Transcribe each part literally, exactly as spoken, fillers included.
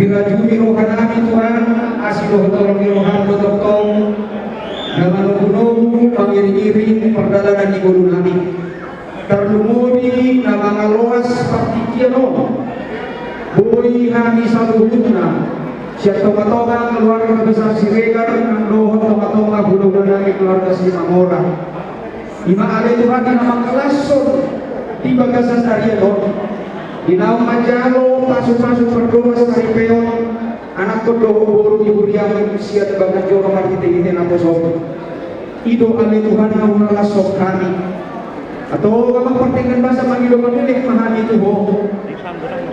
Dirajumi rohanami Tuhan, asi dohot holong ni roham do tongtong na manogunogu mangiringiring pardalanan ni ngolunami. Tarlumobi na mangaloas partingkian on, boi hami saluhutna sian tongatonga keluarga besar Siregar nang dohot tongatonga hulahula nami keluarga Simamora. I ma ale Tuhan di na mangkalashon di bagasan arian on, di naung manjalo pasupasu pardomas saripeon, anakkon dohot boru ni huriaM sian bagas joro marhitehite naposoM. I do ale Tuhan na huhalashon hami. Antong amang pardenggan basa, mangido mangelek ma hami tu Ho,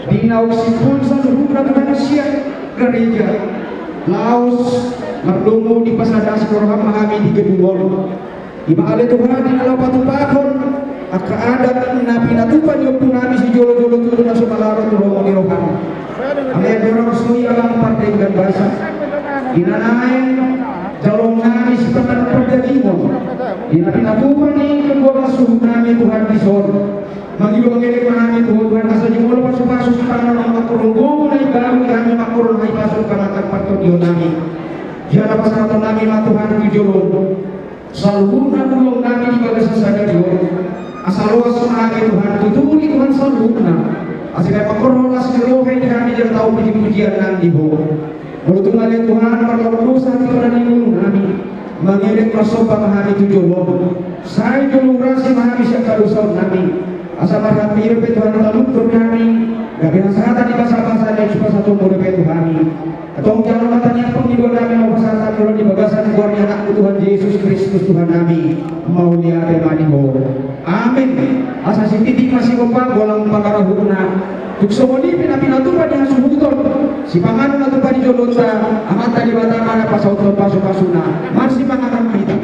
di naung simpul saluhutna Tuhan sian gareja laos mardomu dipasada asi roham ma hami di gedung on. I ma ale Tuhan di na laho patupahon angka adat na pinatupa ni ompunami sijolojolo tutu na so malaro tu lomo ni roham. Alai andorang so i amang pardenggan basa, di na naeng jaloonnami sipanganon pardagingon, di na pinatupa ni kedua suhutnami Tuhan dison, mangido mangelek ma hami tu Ho Tuhan asa jumolo pasupasu sipanganon on, mangkorhon gogo na imbaru di hami, mangkorhon hahipason panangkap partondionnami. Jala pasahatonnami ma Tuhan tu joloM saluhutna ulaonnami di bagasan sadari on. Asa loas ma hami Tuhan, tuturi Tuhan saluhutna. Asa gabe mangkorhon las ni roha i di hami jala tau pujipujian nang di Ho. Molo tung ale Tuhan marlaok dosa hami tu na ningolunami, mangelek marsomba ma hami tu joloM. Sai jolo urasi ma hami sian hadosaonnami. Asa marhata pe Tuhan talupur hami, gabe hasahatan ni basabasa na hupasahat Ho dope tu hami. Antong jalo ma tangiang pangidoannami, maupasahat hami on di bagasan goar ni AnakMu Tuhan Jesus Kristus Tuhannami. Mauliate ma di Ho. Amen. Asa sititik ma sigompa, golang pangarahutna. Tung songon i pe na pinatupa ni hasuhuton, sipanganon na tupa ni jolonta, Amanta Debata ma na pasauthon pasupasuna. Marsipanganon ma hita.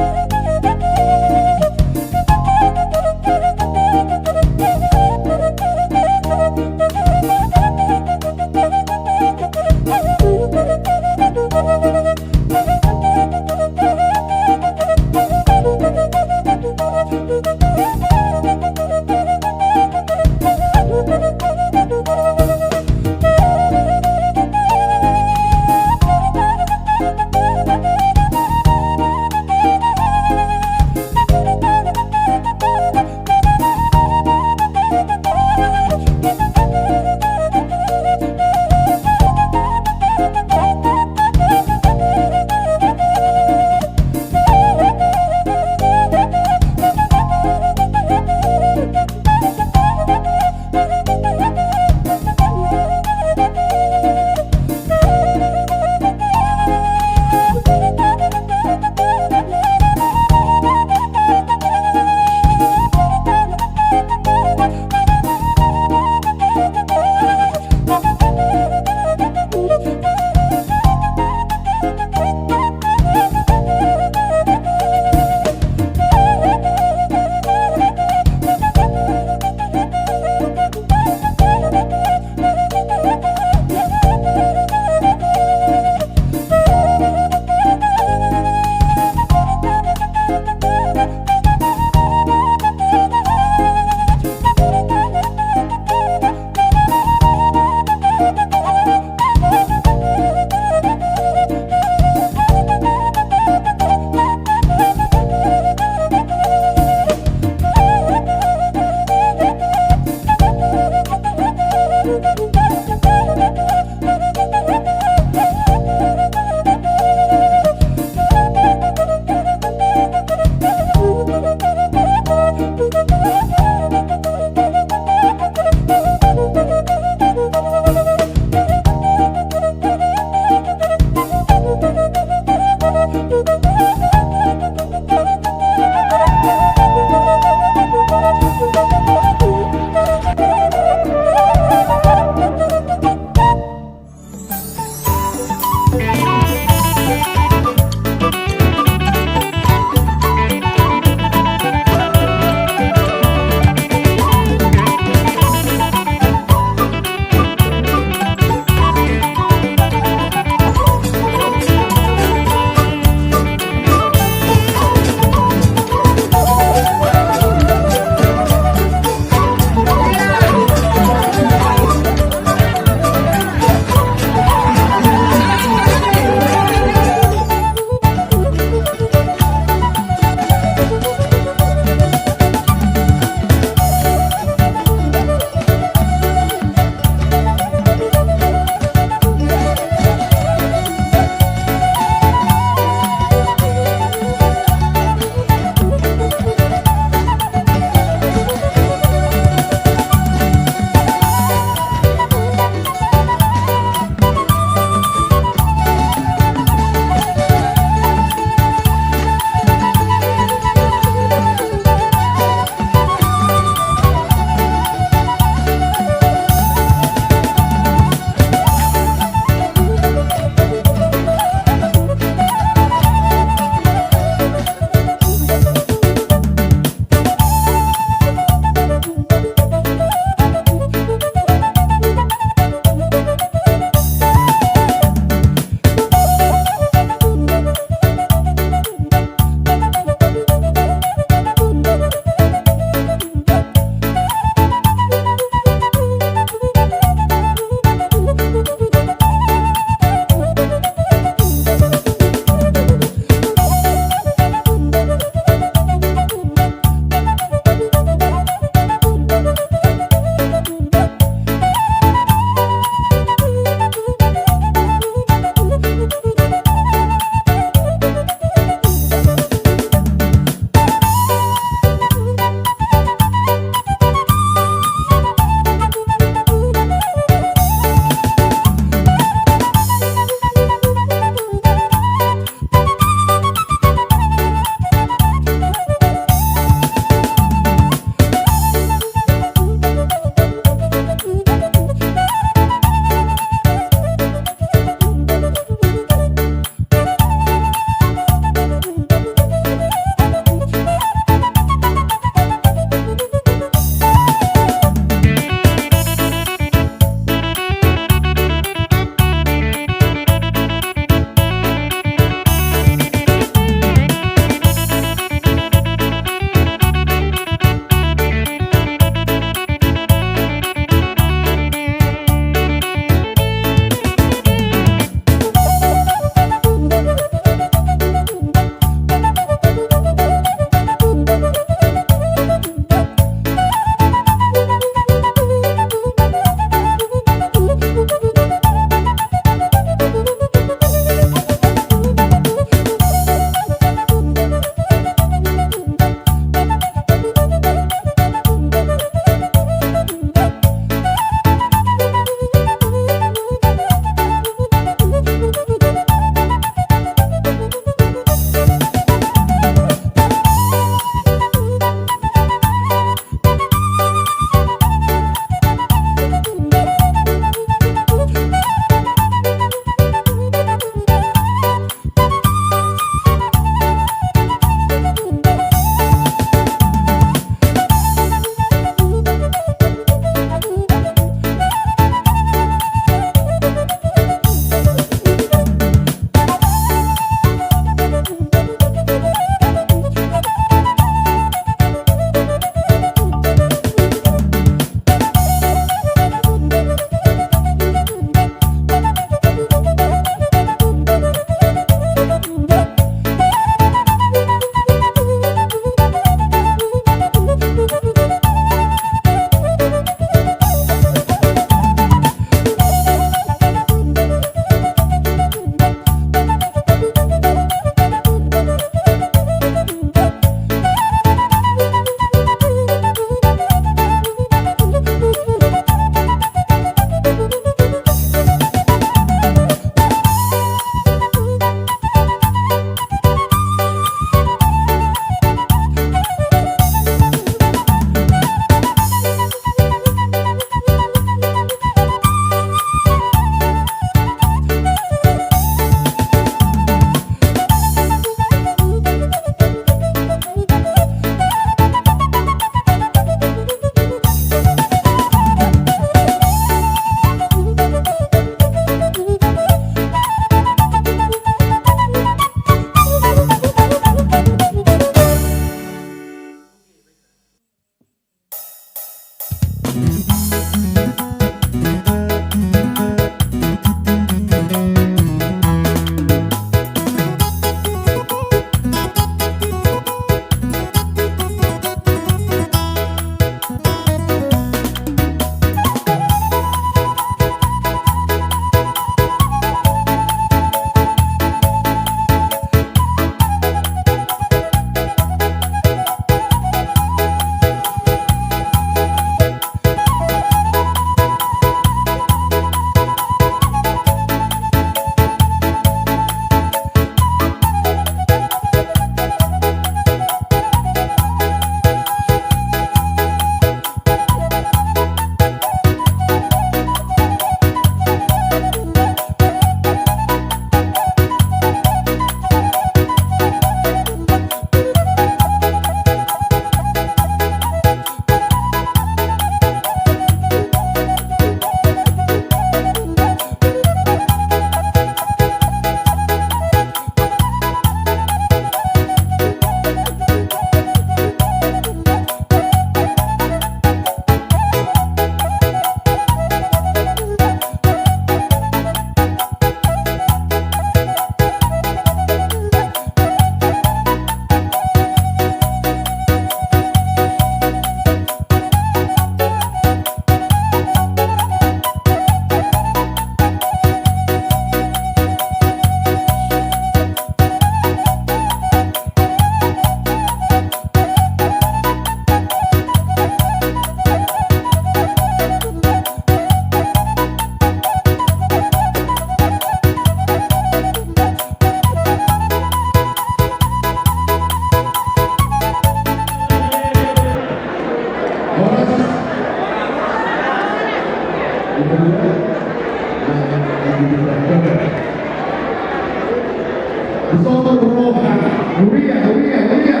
Huria, huria, huria.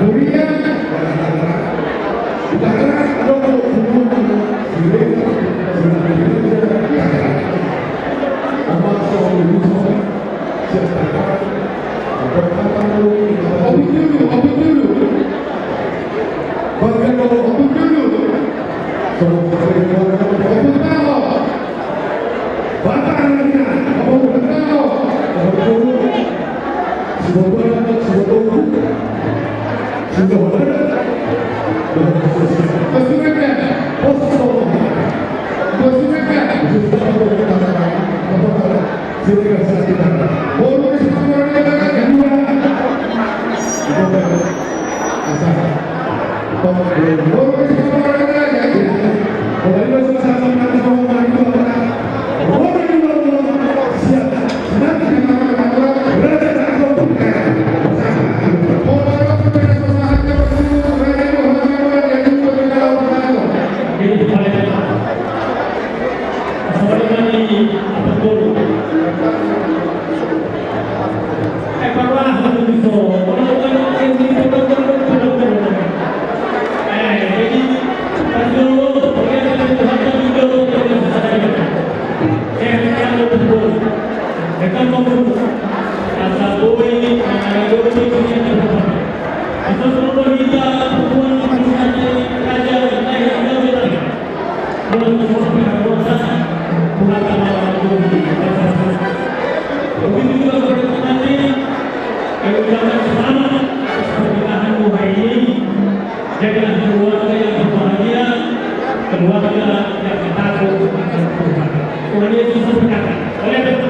Huria. Obat dulu, obat dulu. Obat dulu. Obat dulu. Begitu juga kepada teman-teman, kami ucapkan selamat atas pernikahanmu hari ini. Jadilah keluarga yang berbahagia, keluarga yang takut akan Tuhan. Tuhan Yesus memberkati. Oleh itu,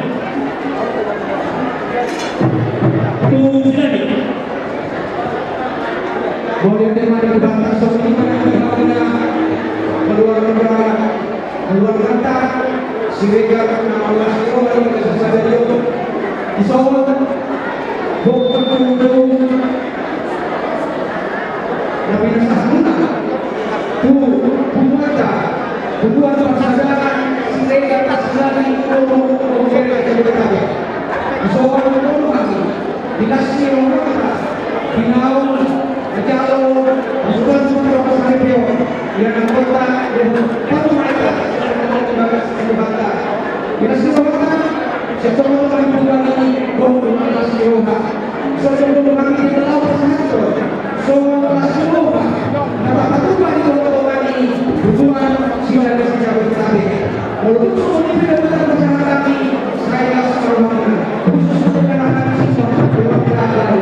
Tuhan silakan. Mauliate ma di Tuhanta, songon i ma di hita keluarga, keluarganta Siregar na marlas ni roha di bagasan sadari on. Dison, bokkon tu na pinasahatmuna tu punguanta, punguan parsadaan Siregar Asdani Uno Bombere Jabodetabek. Dison, bokkon tu hami di las ni rohanta, binahen, manjalo, masukan tu roha saripeon, ia nang kota, dan patungan di bagas keluarga. Di las ni rohanta, siap somat kami punguan i, bokkon tu las ni roha. Songon i ma di las ni roha. Songon las ni roha. Na tapatupa di tongatonga ni punguan Siregar Asdani Uno Bombere Jabodetabek. Walaupun songon i pe, dapotan pasahat hami, sai las ni roha. Khusus untuk anak-anak siswa, keluarga baru.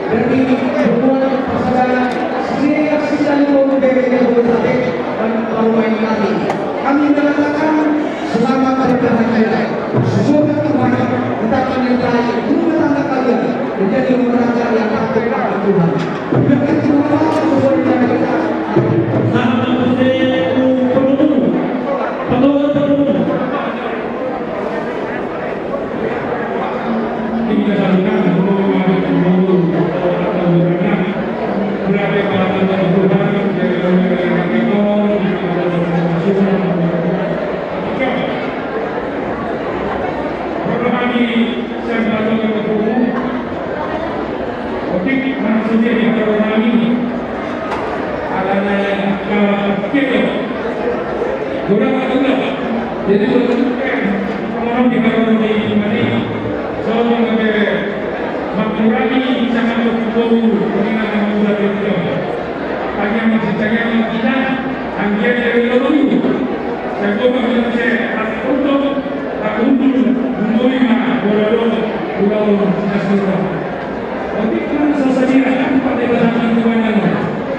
Dari punguan parsadaan Siregar Asdani Uno Bombere Jabodetabek, dan parumaen kami. Kami mengatakan selamat berbahagia. Semoga Tuhan tetap menyertai rumah tangga kalian, menjadi rumah tangga yang takut akan Tuhan. Terima kasih, Bapak. Selamat bersekolah. Otik, langsung saja kita ulangi. Alana, eh, kira. Kurang atau enggak? Jadi, kalau di kalau di mana? Soalnya ada makmurani sangat berkumpul, ini akan membuat itu. Tanya masih tanya kita, anggiat dari lalu. Saya coba bilang saya, tak untung, tak untung, untung lima, bola dong, pulau, kita semua. Otik, langsung saja, kan, pada bahasa Tuhan.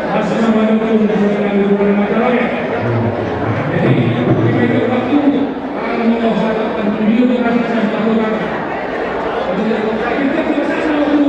Assalamualaikum warahmatullahi wabarakatuh. Jadi, kita itu waktu, kalau mau harapkan video, kita bisa melakukan. Kita bisa waktu,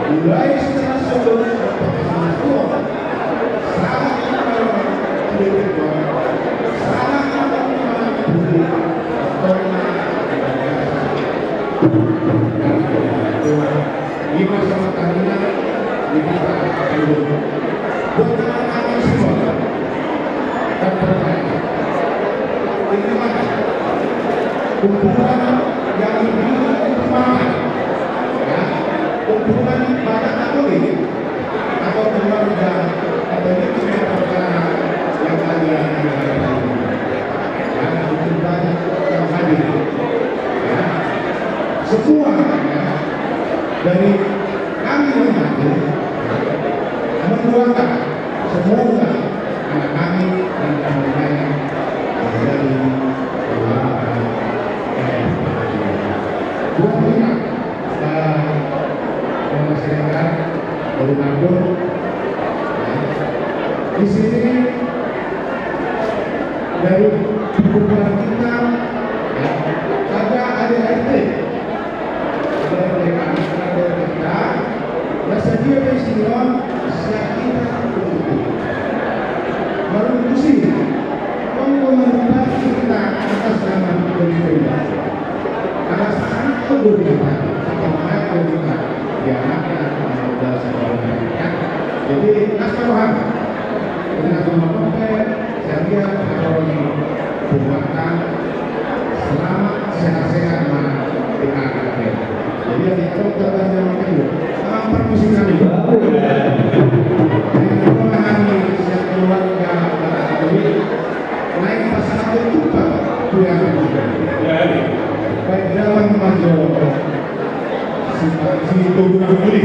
Mulai setelah sebelum sama semua. Sama sama. Lima sama Taruna, lima sama Taruna. Buat teman-teman semua, dan percaya. Ini mah kumpulan yang lebih utama, ya, kumpulan pada Katolik atau keluarga Katolik yang percaya yang ada di dalam. Ya, kumpulan yang hadir. Ya. Semua, ya, dari kami yang hadir mendoakan semoga anak kami dan keluarganya menjadi keluarga yang bahagia. Buat kita, eh, Mas Reza, Baru Nampur, ya. Di sini dari perkumpulan kita, ya, ada A D A R T. Saudara mereka, saudara kita, bersedia di sini, siap kita untuk merugusi, untuk membantu kita atas nama Tuhan. Atas nama Tuhan, sama Tuhan, ya, ya. Jadi, nas rohana. Jadi, nas rohana. Saya lihat, kalau di Purwakarta, selamat, sehat-sehat, mana di K K P. Jadi, yang itu katanya itu, sama permisi kami. Yang itu kami, siap keluarga, barang duit, naik pas satu tumpah, tuh yang itu. Baik, dalam maju. Si, si Toguna Muli.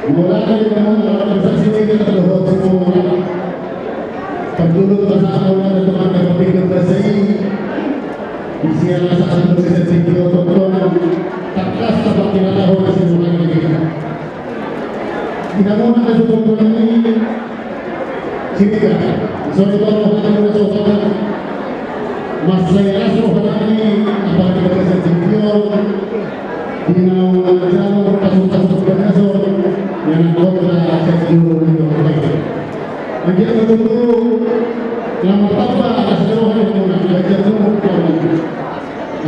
Mulai dari teman-teman organisasi ini kita berdoa semua. Penduduk bersama dan teman-teman di organisasi. Di sini saat itu bisa tinggi untuk tolong. Takkas seperti kata orang semua. Di hamu na so tongon ni Siregar, so tongon ni Siregar, mansai las rohanami, apalagi bagasan Singkiong, di na manjalo pasu-pasu bagasan, yang kota Singkiong. Anggiat ma tutu, lam martamba las ni roha ni hamuna, bagian tubuh kawan.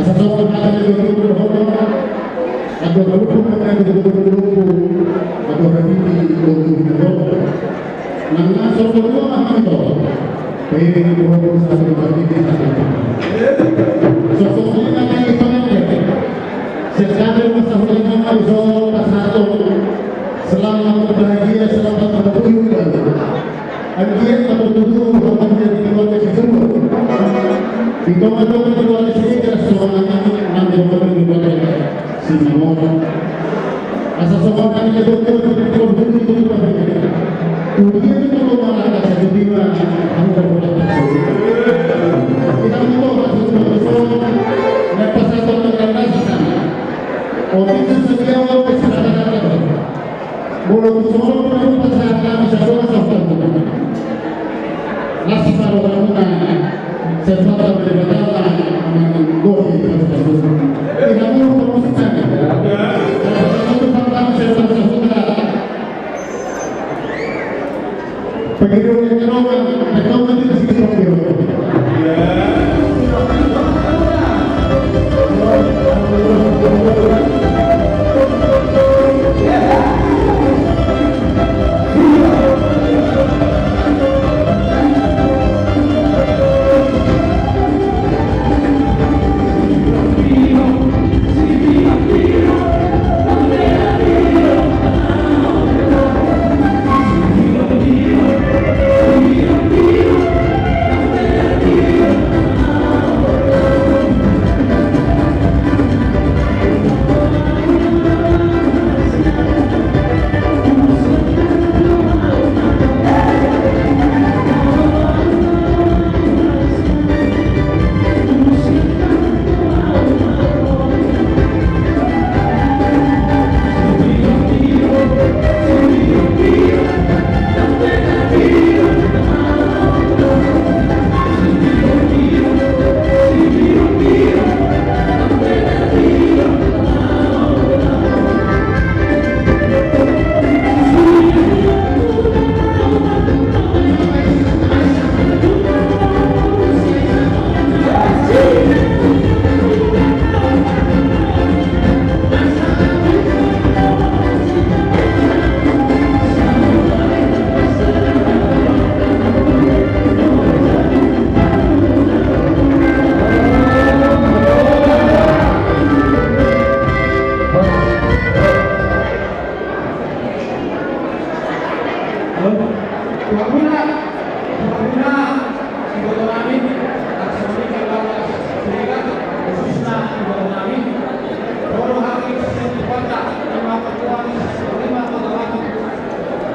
Asa songon hata ni guru-guru dohot, andor halumpang ma na di guru-guru, andor habibit di guru-guru dohot. Nang na so tongon ma hami to. Pairing guru-guru satu berarti di satu. Sosok ni na na i pangan. Sekali masa hujan na na so pasato. Selamat berbahagia, selamat berkuyudan. Anggiat ma tutu hamu di keluarga Situmorang, di tonga-tonga keluarga Siregar, songon i nang di tonga-tonga keluarga Simamora. Asa songon i nang di tonga-tonga keluarga Situmorang. Tudia di tonga-tonga keluarga Situmorang, hamu berbuat baik. Kita mau berbuat baik, na pasahaton tanggal nasi sana. Oke, itu saja, oke, silakan. Molo tu songon i ma pasahat hami sadongan sahuta. Las ma rohamuna, sai Debata ma na manggohi pasu-pasu. Di hamu pamusik nami. Pasu-pasu hami sadongan sahuta. Pagidong ni roha, pagidong ni roha. Halo. Tuhan guna, Tuhan guna, iboto nami, tarsongon i keluarga Siregar, khususna iboto nami, ro do hami sian Tuanta, lima ketua, lima ketua, lima, lima, lima,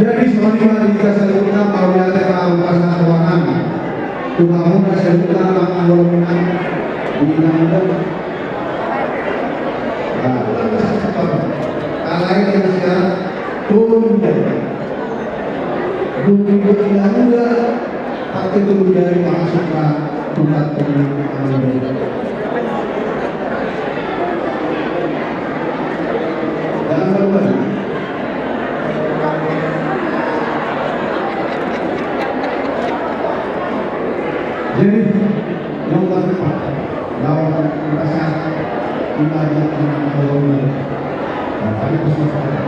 Jadi songon i ma di hita saluhutna, mauliate ma pasahat roha nami tu hamuna saluhutna, amang boru nami. Di na muda. Alai na sian tolu jari. Dung dibuat di na muda, pake tolu jari masuk na tukang tolu. Jangan lupa. Jadi, nomor empat, lawan rasa ibadah anak Allah. Nah, tadi pesan saya.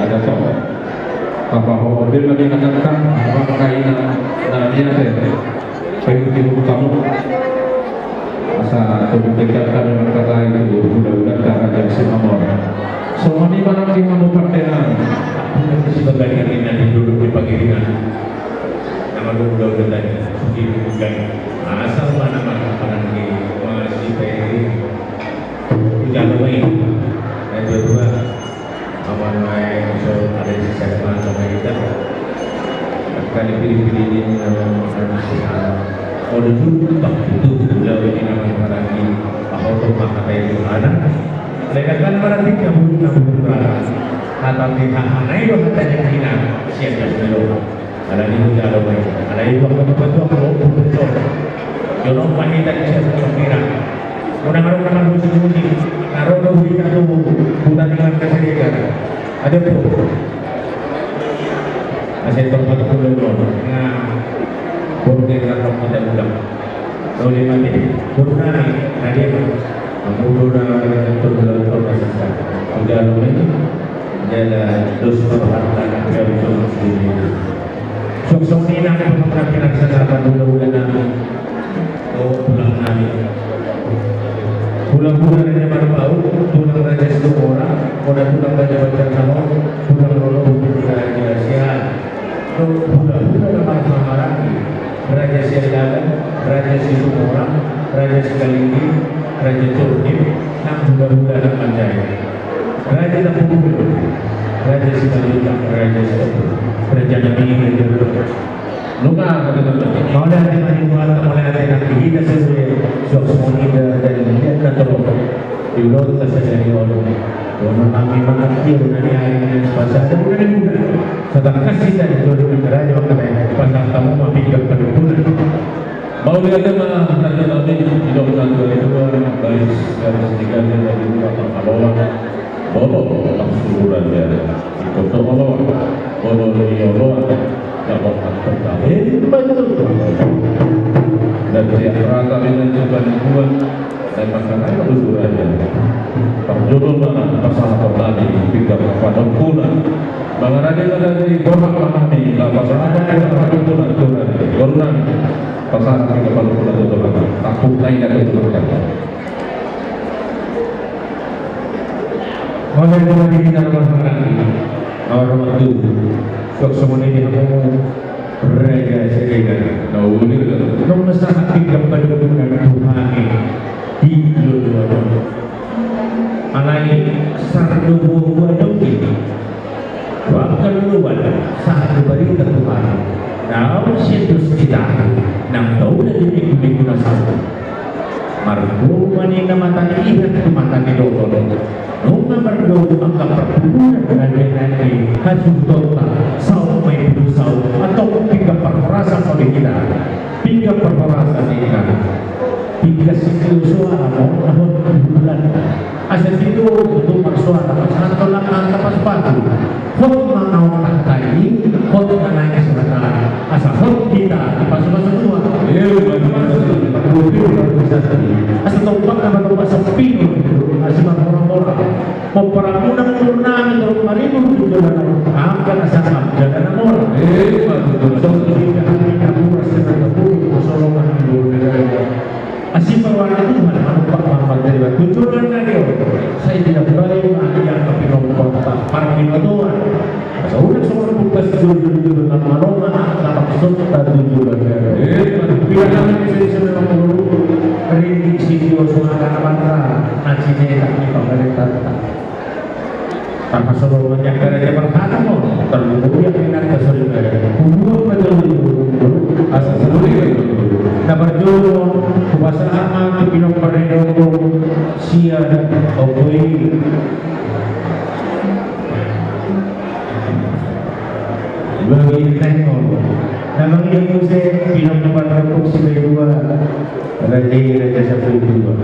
Ada tahu? Apa ho, dia mendingan datang, apa kaina, nah, nian deh. Paihut-ihut hamu. Asa tolu dekat kami mangkatai tu hulahulanta Raja Simamora. Songon i ma nang di hamu pandenami. Sibagani na di dolok di Pangiringan. Na marhulahula tadi, suki bukan. Asa ma na marhapanan di mangasi peri. Ujalo ma i. Yang kedua, Aman wae, so ada sisa kemana sama kita. Kali pilih-pilih ini, nama makan sisa. Kalau dulu, tak itu, beliau ini nama lagi. Apa tuh maka kayak itu anak? Mereka kan berarti kabur, kabur berarti. Kata pihak mana itu katanya Cina, siap dah dulu. Alani ujalo ma i, alai iba patuak, patuak, patuak. Jolo ma hita di sian Sambira. Unang adong na marmusik-musik. Na ro do hita tu huta ni Marga Siregar. Adong do. Asa i tong patuak do. Nga border na tong hita ulang. Doli mate, boru nami, na dia ma. Amu do na tolu bulan tolu na sisa. Ujalo ma i, jala dos ma rohanta na gabe tolu sendiri. Suang songon i nang pangapinang sasama hulahula nami. O tulang nami. Hulahula Raja Marpaung, tulang Raja Situmorang, muna tulang Raja Banjarnahor, tulang lolo Raja Sian. Hulahula na marhahamaranggi, Raja Siandalan, Raja Situmorang, Raja Sikalinggi, Raja Cordip, nang hulahula na manjai. Raja Tampubolon, Raja Simanjuntak, Raja Sitompul, Raja Nami, Raja Nami. Nunga, mauliate ma di Tuhanta, mauliate nang di hita saluhutna, suang songon i da, da di hita na torop. Di ulaonta sadari on. Dohonon nami ma na tio na niae, pasada na nibulan. Satangkas hita di jolo ni raja mangkatai, pasahat hamu ma pinggan panungkunan. Mauliate ma raja nami, didok na tua-tua, baris, baris ni gaja, baris ni gaja, baris ni gaja. Bolo, langsung raja. Ikut tu oloan, olo ni oloan, dapat aktor kawin, baik tu. Dan dia rata dengan juga dibuat, dan masalahnya berdua aja. Parjolo ma pasahat nami, pinggan panungkunan. Mangarade-arade borhat ma hami, na pasahat pinggan panungkunan, Tuhan. Borhat, pasahat pinggan panungkunan, Tuhan. Takut naik dari Tuhan. Mauliate ma di hita na marhahamaranggi, na martubu. Suang songon i di hamu Raja Siregar. Na uli. Nunga sahat pinggan panungkunan tu hami di loloan on. Alai sar do boaboa nangkin. Angka loloan, sahat do barita tu hami. Naung sian dos hita nang taula di minggu-minggu na salpu. Mardomu ma ninna mata ni ihat tu mata ni dohot. Nunga mardomu angka parpulunan na di hasuhutonta, saut ma i pulu saut, antong pinggan parhorasan ma di hita. Pinggan parhorasan ninna. Pinggan sitio soara ma na hot di hulahulanta. Asa sitio tutu marsoara, pasahathon langkanta pasu-pasu. Hot ma naung tahtai, hot ma naeng siratan. Asa hot hita dipasu-pasu Tuhan. Asa tombak na manombak sampingan, asi marmora-mora. Pomparanmuna mundurnami torop maribur tu joloan on. Angka na sangap jala na mora. Songon i hami na mura sena na mura, solongan ni boru na gabe. Asi ma roha ni Tuhan, manumpak ma pangkataion tu joloan nami on. Sai dilambai ma ia angka Tatuju bagara. Eh, pilihan kami sendiri sudah mengguru. Rindik sitio suara abang. Aci cetak di pamerintah. Tanpa sebelum menjaga raja berhati mau terlalu yang minat ke saudara. Kubuat betul. Asa sendiri. Na parjolo, kupasahat ma tu pinompar ni dongan sia, opo i. Bagi tengol. Na mangido muse pinompar ni dongan sibaidua. Raja i raja sabaidua.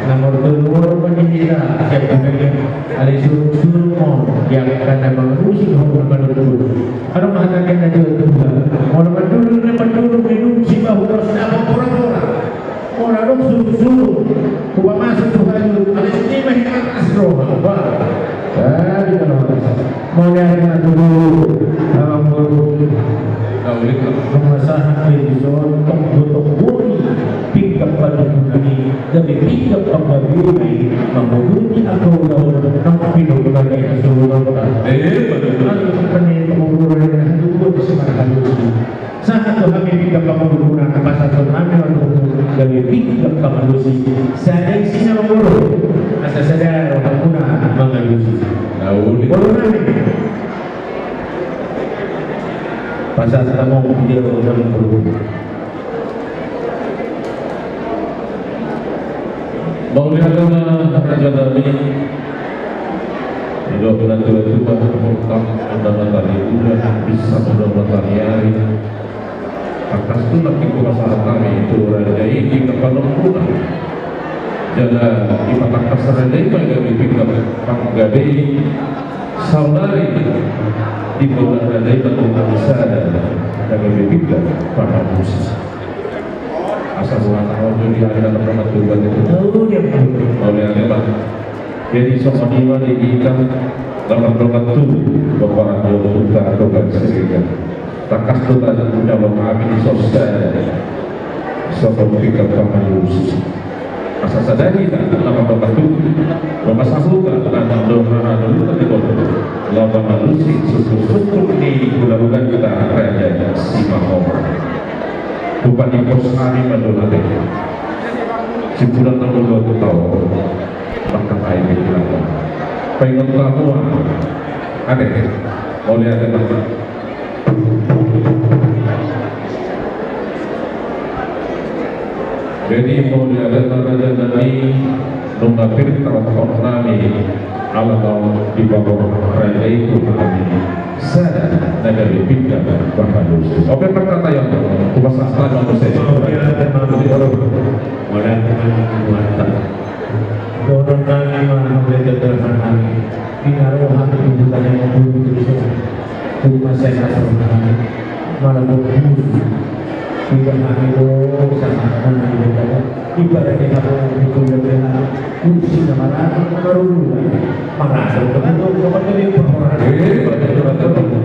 Na martolu on ma di hita, siap hami. Alai surung-surung on, di angka na mangalusi ho na manungkun. Adong hata ni natuatua. Molo mandulu na mandulu, minum sibahu ros na pora-pora. Molo adong surung-surung, hupamasuk tu hayu, alai songon i ma hita as roha. Bah. Ah, di tengah. Mauliate ma tutu, amang boru. Nunga sahat be dison tonggo-tonggo ni pinggan panungkunan i, gabe pinggan panggabean i, manguduti angka ulaon na pinungkun ni hasurungan. Eh, betul. Aduh, pane pengurus na hatubuan si marhalusi. Sahat tu hami pinggan pangunduran, pasahathon hami ma tu hamu gabe pinggan pangalusi. Sada isina ma boru, asa sada rohamuna mangalusi. Boru nami. Pasahat hamu dia boru nami boru. Mauliate ma raja nami. Didok natuatua, murtab unda mataniudan, bisa unda mataniari. Tangkas do nangkin hupasahat hami tu raja i pinggan panungkunan. Jala dipatangkas raja i ma gabe pinggan panggabean i. Saonari diboan raja i ma tu hami sada na gabe pinggan pangalusi. Asa buat au jo di hami na pernah tuban itu. Mauliate ma. Jadi songon i ma di hita na mardongan tubu, Bapa ni ompunta Toga Siregar. Tangkas do tajaha hami di son sada, songon pinggan pangalusi. Asa sada hita na mardongan tubu, molo sahuta na mandok hata na luhut di boru, laho mangalusi sungkun-sungkun ni hulahulanta Raja Simanjorang. Hupaingot hami ma do ate. Simpulan na molo taon. Maka ai be hilang. Paingot hamu. Ate. Mauliate ma. Jadi mauliate ma raja nami, nunga pir tarokhon nami. Ala naung dipaboa raja i tu hami sada na gabe pinggan pangalusi. Ope parkataion, hupasahat ma muse. Mauliate ma. Mauliate ma. Boru nami ma, mauliate ma. Di na ro hami tu huta ni ompunta. Tung mansai na so hami. Mala boru. Di na hami do sahat na di huta. Ibarat ni habo, di kuda bela, kursi na marana, marulula, marana, betul, betul, betul, betul, betul. Eh, betul, betul.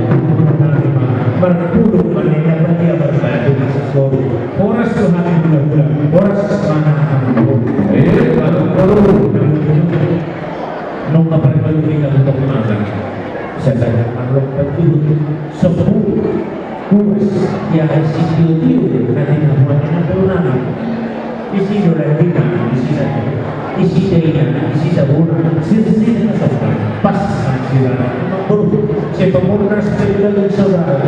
Marpulung, marnena, badia, marbatu, masakoru. Horas tu hami hulahula, horas mana hami. Eh, betul. Nunga parjolo hita untuk makan. Sasaran marlompan tu. Sobu, kuras, ia sitio-tio, na tinahuan ni na tolu nami. Isi do landinna, isi na, isi daina, isi sabuna, sirsi na sopna, pas sirana, mamburu, sepamurna, sepedang saudara,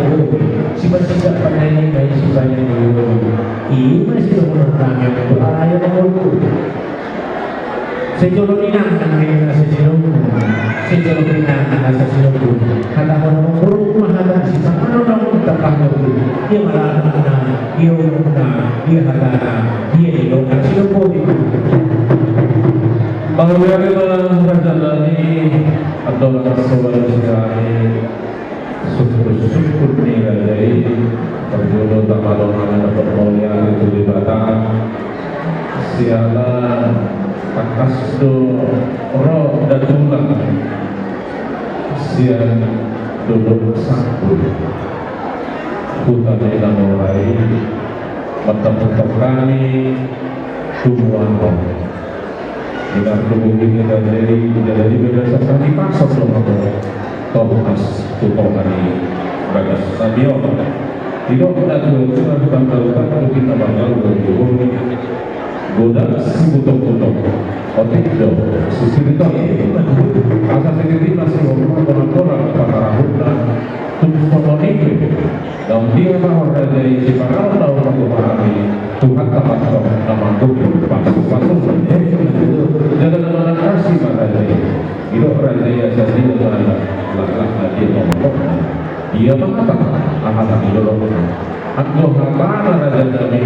sipasidak pandai, isi banyak, ima sitio nami, ala ia mamburu. Sejolo ninna nang ninna sejolo. Sejolo ninna nang sejolo. Hata hona mangurung ma hata si sangkano nang tapah nang. Ia malamuna, ia uluna, ia hatana, ia nidok na sejolo. Mauliate ma raja nami, andorang so baen sian hami. Sungkun-sungkun ni raja i, parjolo tama do hami mandok mauliate tu Debata. Siala tangkas do ro datulak sian dolok Sangkul. Huta ni na mora i, martampuk hami tu mual. Di na tubu ni raja i, jadi bagasan hami pasahat do hamu. Tolhas tu tonga ni bagas stadion. Didok natuatua, bangga ubat tu hita bangga ubat. Godang sibutongkutong, otik do sisiriton. Asa siriri masihompa, bolang-bolang patarahutna. Tung songon i pe, naung dia ma ho raja i, sipanganon na hupaboa hami, Tuhanta ma antong na manggomgom pasupasu. Jala na manangkasi ma raja i. Didok raja i, asa dia ma laklak na dia ma mangkokna. Dia ma hata, aha na nidokna. Anggo hatana raja nami,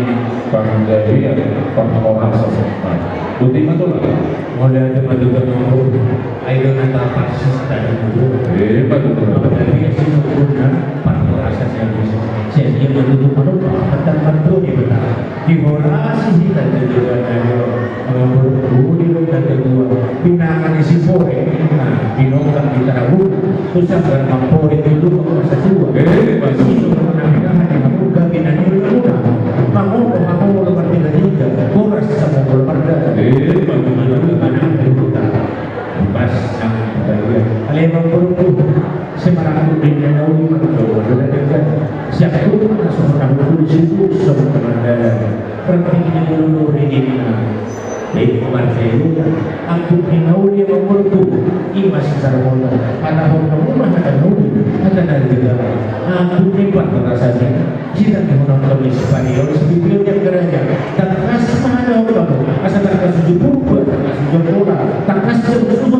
panggabean parhorasan. Boti ma tulang. Mauliate ma tutu. Ai do na taparsis tadi. Eh, ma tutu. Panggabean sinungkunna parhorasan yang bisa. Sian dia ma tutu manumpak, petang mantu di petang. Dihorasi hita tu joloan nami on. Molo budi do na dua, pinangan ni si Pore, na pinongkak di Tarabunga, tu sanggar mampore tu dua masa dua. Eh, bagus. Itu pernah pinangan di Hamburg, pinangan di Hamburg. Mangolo, mangolo, martiga-tiga, boras sama bola marga. Eh, bagus. Manang, manang, manang, manang. Mas, nang, bagia. Ale, Bang Purbu, semarang tu benda nau, manang, manang, manang. Siap tu, manang, manang, manang, manang. Pertinggi dulu ringinna. Baik, martelu. Angkup ni nauli mangolku. Ima si Sarmona. Hata horta muna hata nauli. Hata na riga. Angkup ni parhorasan. Sita ni hona kami Spanyol. Sebetulnya kerajaan. Tangkas ma hata horta mu. Asa tangkas uju purba. Tangkas uju bola. Tangkas uju purba.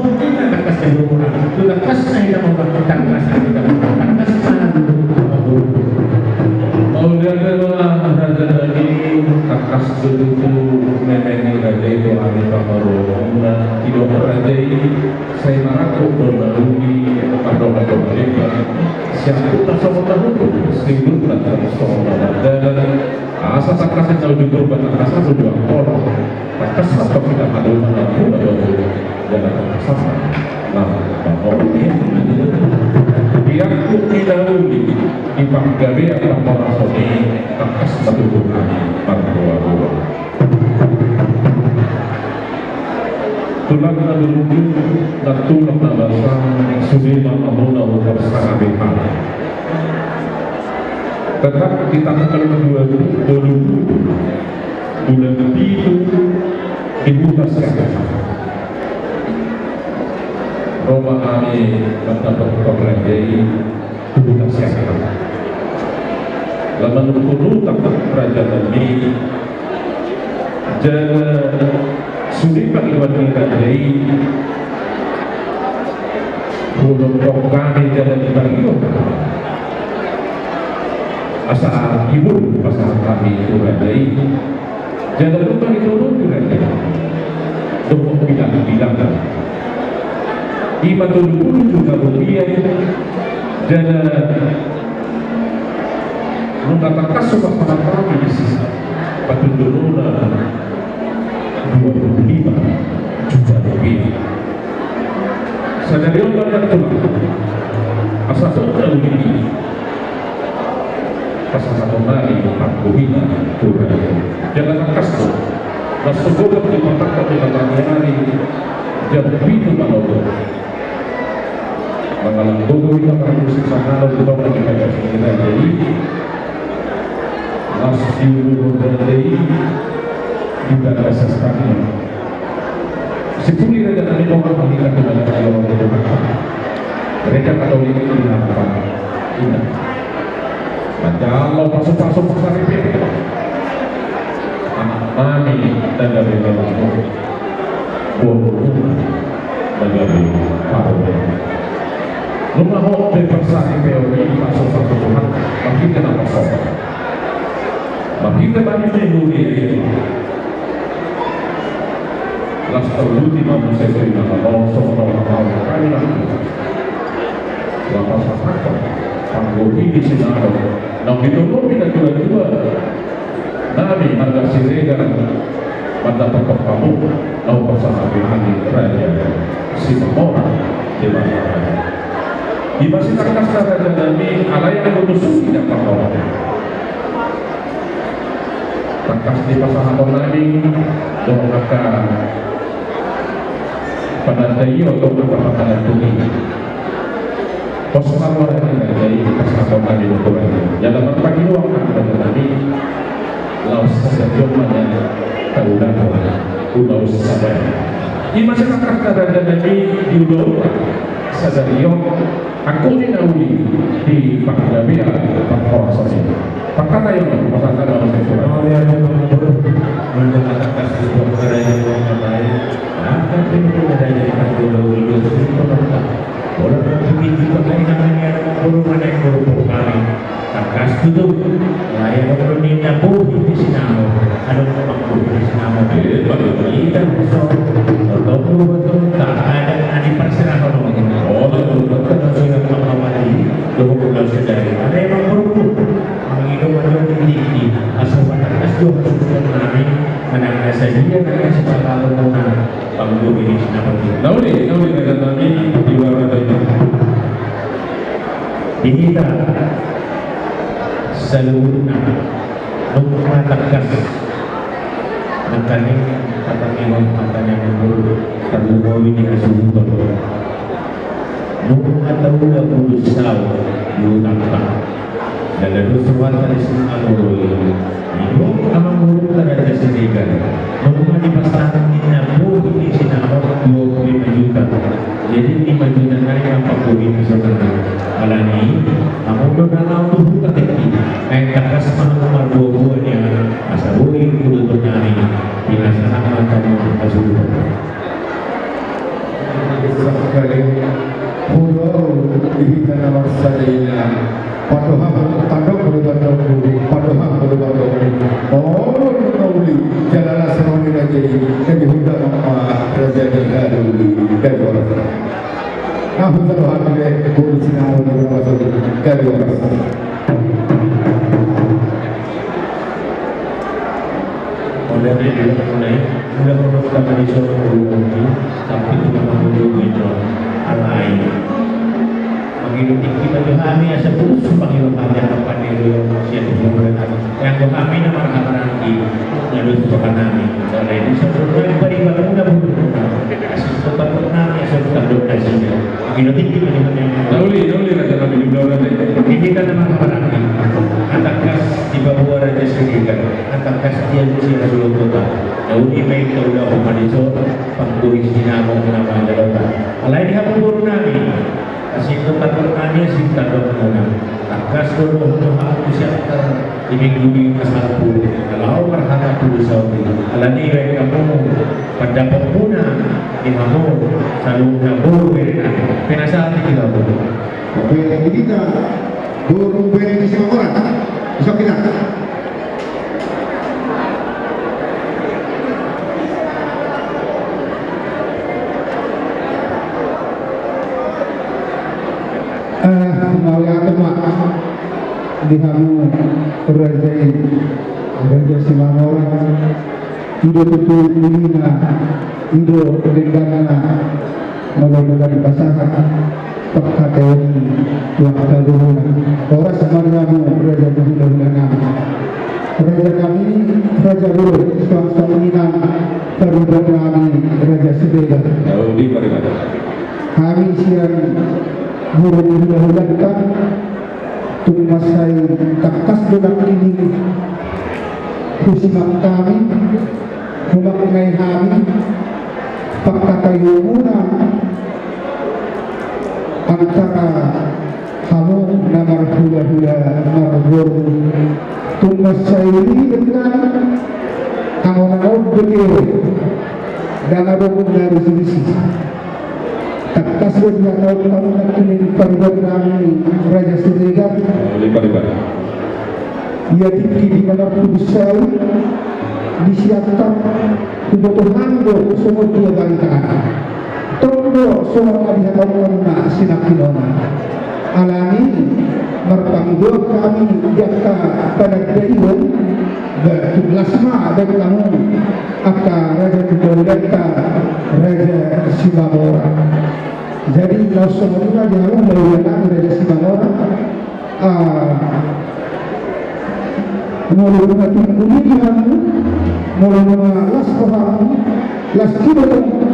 Tangkas uju bola. Tangkas na hita mau. Tangkas na hita mau. Tangkas na hita mau. Mauliate ma raja nami, tangkas do tutu memeng ni raja i tu hami pangaromuna. Didok raja i, sai marangkup do nauli, pardongan do halimba. Sian huta songon na hundul, singgunta songon na mardalan. Asa tangkas na uju purba, tangkas na uju angkola. Tangkas na tong hita haduan na mula do. Jala tangkas na. Nah, pangoli. Di angkup ni nauli, di panggabean parhorasan i, tangkas ma tutu hami margoargoar. Tulang na burju, na tulang na basa, sude ma hamuna huparsangap hami. Tetap di tanggal dua puluh, dua puluh, bulan pitu, di huta Siantar. Ro ma hami mandapothon raja i tu huta Siantar. Laho manungkun uta raja nami, jala sude pangidoan ni raja i, hulompok hami jala di parion. Asa hibul pasahat hami tu raja i. Jala dung i tolu tu raja i. Dung bilang-bilang. Ima tolu pulu juta rupiah. Jala nunga tangkas so pasahat hami disi. Patunduruna dua pulu lima juta rupiah. Sadari on ma tulang. Asa tong na uli. Pasahaton nami panggohina tu raja i. Jala tangkas do. Na so godang di patangkap di pataniari. Jam pitu manogot. Mangalanggogo hita parmusik sahalo di tonga ni raja i. Las di ulu raja i. Di bagas sastra i. Sipuli raja nami, mauliate ma di Tuhanta. Gereja Katolik di Lampang. Ina. Manjalo pasupasu parsaripeon. Anak nami na gabe lelangmu. Boru na gabe paromon. Nunga hot be parsaripeon i, pasupasu Tuhan. Marhite na pasok. Marhite bani mehuri. Las tolu di manusia itu yang Allah, songon na mau kami nanti. Lapas apa? Panggohi di sinado. Naung ditolongi na dua-dua. Nami marga Siregar. Mandapothon hamu. Naung pasahat hami raja. Situmorang. Di mana? Di masih tangkas raja nami. Alai yang butuh suci dan panggohi. Tangkas dipasahaton nami dohot angka panandaion dohot angka panandaion. Pos marwara ni raja i, pos na kota di Bogor. Jala marpangidoan ma raja nami, laos sadarion ma nian taulahon, ulaon sadari. Ima sitangkas raja nami di ulaon sadarion, angkup ni na uli di panggabean parhorasan i. Pangkataion ma pasahat na masa kurang. Mauliate ma, Amangboru. Mauliate ma, tangkas di pangkataion. Angka pintu na jadi pangkataion. Bola na pintu pangkataion, Amangboru, mana yang boru pangkataion. Tangkas tutu. Layak boru ni na bohi di sinamot. Adong na bohi di sinamot. Ita boso. Tolong boru boto. Tak ada na diparsirahon. Oh, tak ada. Sudah pangkataion. Dohot boru sadari. Ada yang boru. Mangido ma jo di tingki, asa matangkas jo hasuhuton nami, manang na sadia nangkin sipangalo muna, panggohi ni sinamot i. Na uli, na uli raja nami, di luar raja i. Di hita saluhutna, nunga tangkas nangkaning, tangkas nangkaning, nangkaning, nangkaning, tarlumobi di hasuhuton. Nunga taula pudun saut di hutanta. Jala dos rohanta di Simaloro i. Didok amangborunta Raja Siregar, nunga dipasahat ninna bohi ni sinamot dua pulu lima juta. Jadi lima juta nai ma panggohi ni sonari. Alani i, hamu do na laho tu huta tingki. Naeng tangkas ma hamu marboaboa nian, asa boi pudun nami. Pinasahat ma hamu hasuhuton. Sakali, molo di hita na marsada i, na pandohan, tandok molo tandok, pandohan molo tandok. Molo na uli, jala las roha ni raja i, na dihundang ma raja i, na uli, na horas. Na hujalo hami be, boru sinamot di rumah sakit, na horas. Mauliate ma, Amangboru. Mauliate ma, Amangboru. Tapi tu nama boru itu alai. Mangido tingki ma jo hami asa putus pangido hami, angka pangido sian boru hami. Yang tu hami na marhahamaranggi, na dos roha nami. Alai di saboru nami pariban muna boru muna. Asa tu pangido nami asa tandok nasida. Mangido tingki ma jo hami. Na uli, na uli raja nami, di ulaon raja i. Di hita na marhahamaranggi. Tangkas dipaboa Raja Siregar. Tangkas di alusi raja i tu kota. Na uli ma i taulahon ma dison panggohi sinamot na manjalo ta. Alai di hamu boru nami, asi do tandok nami, asi tandok muna. Tangkas do dohot hamu sian tar di minggu i na salpu, na laho marhata pudun saut i. Alani i baen hamu pandapot muna di hamu saluhutna boru bere nami. Pinasahat di hamu. Oke, di hita boru bere ni Simaloro. Isok hita. Eh, mauliate ma di hamu raja i, Raja Simaloro. I do tutu ulina, i do dengganna, molo nunga dipasahat pangkataion i tu angka boruona. Horas ma di hamu raja ni hulahula nami. Raja nami, raja boru, suang songon i nang pariban nami Raja Siregar. Hami sian boru ni hulahulanta, tung mansai tangkas do nangkining husimak hami, humaknai hami pangkataionmuna antara hamu na marhulahula marboru. Tung mansai ribet nami, anggo na naung bege, ndang adong na risirisi. Tangkas do dihataon hamu nangkining pariban nami Raja Siregar. Ia tingki di na marpudun saut di Siantar, huboto hami do songon dia barita. Tong do songon na dihataon hamu na sinangkinon. Alani i marpangidoan hami di angka panandaion, ba tung las ma baen hamu angka raja ni hulahulanta Raja Simamora. Jadi laos songon i ma di hamu hulahula nami Raja Simamora. Ah, molo nunga tung uli di hamu, molo nunga las rohamu, las ido tong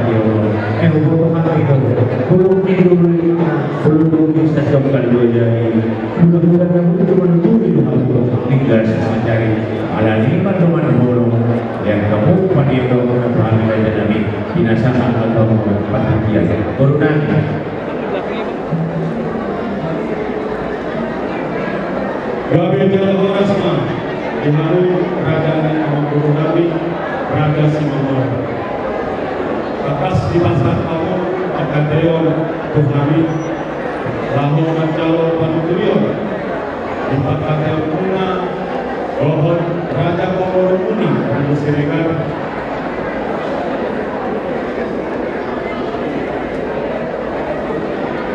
pangkataion. Eh, huboto hami do, huboto ni dulu, huboto ni sasongkan do jadi. Mudah-mudahan na butuh menunggu di hami, tinggal mencari. Ala ni ma dongan bolon, yang kamu pandido, kami raja nami, pinasahat atau panitia. Boru nami. Gabe jala horas ma di hamu raja ni amangboru nami, Raja Simamora. Tangkas dipasahat hamu pangkataion tu hami, laho manjalo panuturion di pangkataionmuna dohot raja pangurumuna, Raja Siregar.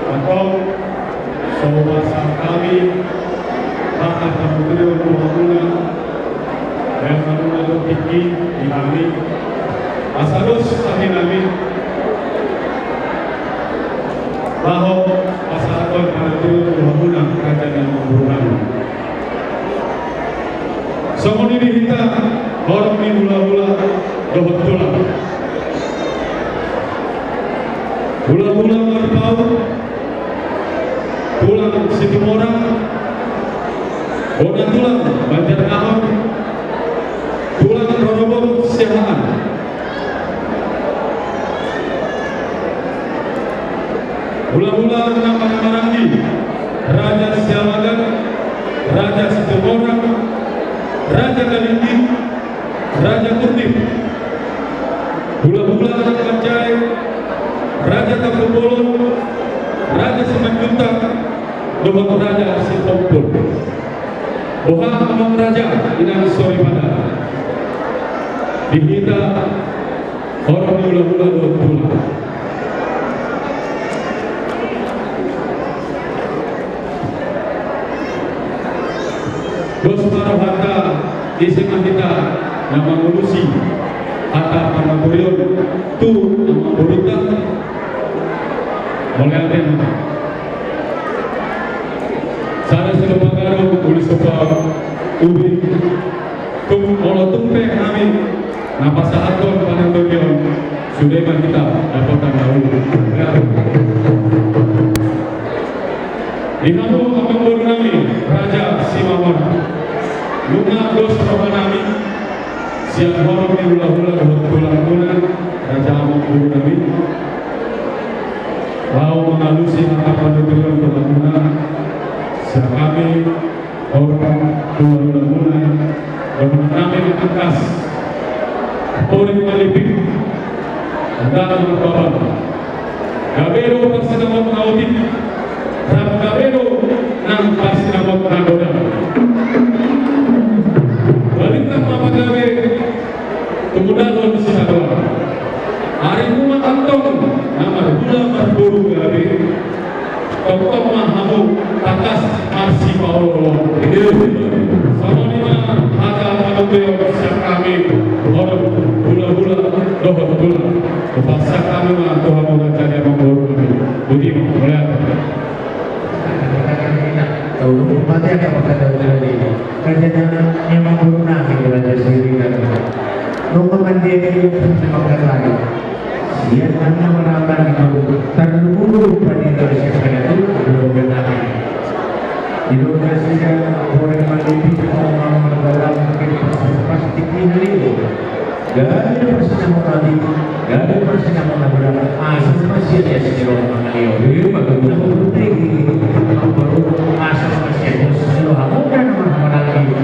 Antong so hupasahat hami pangkataion tu hamuna, baen hamuna do tingki di hami, asa dos tahi nami laho pasahathon panuturion tu hamuna raja ni amangboru nami. Songon i di hita horong ni hulahula dohot tulang. Hulahula Marpaung, tulang Situmorang, bona tulang Banjarnahor, tulang rorobot Siahaan. Hulahula na marhaha maranggi, Raja Sialagan, Raja Situmorang, Raja Kalingging, Raja Kutip. Hulahula na marjae, Raja Tampubolon, Raja Simanjuntak, dohot Raja Sitompul. Boha amang raja, inang soripada. Di hita horong ni hulahula dohot tulang. Dos ma rohanta, ise ma hita na mangalusi hata panuturion tu amangborunta. Mauliate ma. Sada silupa gadong, uli somba ubi. Tung molo tung pe hami na pasahathon panuturion, sude ma hita dapotan na uli. Di hamu amangboru nami Raja Simamora, nunga dos roha nami sian horong ni hulahula dohot tulangmuna, raja amangboru nami, laho mangalusi hata panuturion tu hamuna, sian hami horong ni hulahulamuna, dohonon nami ma tangkas: Porik ma lipik, undangan ma babang. Gabe do parsinamot na otik, rap gabe do nang parsinamot na godang. Balintang ma pagabe, tumundalhon sitadoan. Arimu ma antong na marhula marboru gabe. Tongtong ma hamu tangkas marsipaolooloan. Songon i ma hata panuturion sian hami horong ni hulahula dohot tulang. Hupasahat hami ma tu hamu raja ni amangboru nami. Boti ma, mauliate. Tau dulu mati angka pangkataion tadi. Raja ni amangboru nami, Raja Siregar. Nunga mandiadi, nunga mandiadi. Sian na marhaha maranggi, tarlumobi pandido sian panatua, dua belas. Gabe parsinamot na godang, gabe parsinamot na godang, asa ma sian i, asa ni roha mangalehon. Ima tutu. Na huhut i, asa ma sian i, asa ni roha mangalehon.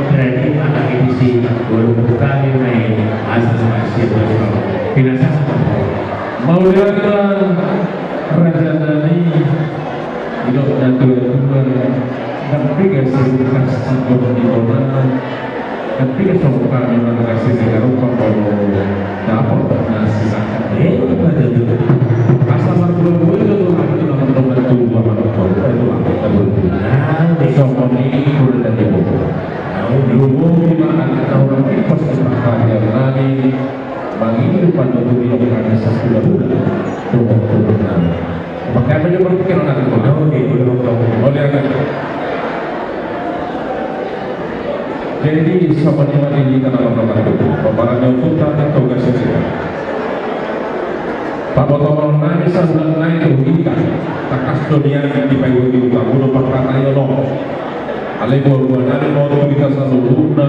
Jadi, maka i disi, walaupun kami naik, asa ma sian i, asa ni roha. Pinasahat. Mauliate ma raja nami, didok na tuatua, ndang piga sibukas anggo di bona, ndang piga songon hami marga Siregar, rupa molo dapot na sinangkap. Eh, betul. Asa marbuabua do hami tu na mardongan tubu, amang boru, eh, tu amang boru. Ah, songon i hula ni boru. Lumobi ma angka na hurang ipos di pangkataion nami. Mangido panuturion hami sahulahula dohot tulang nami. Maka apa jo berpikir anak itu? Tahu di, tahu, tahu. Oh, dia kan. Jadi, sama ni mani di tanah Batak itu. Paparan yang utama, toga saja. Pabotohon nami sahulang nai tu hita. Tangkas do nian dipaihuti hutamu do pangkataion on. Alai boaboa nami ma on tu hita saluhutna,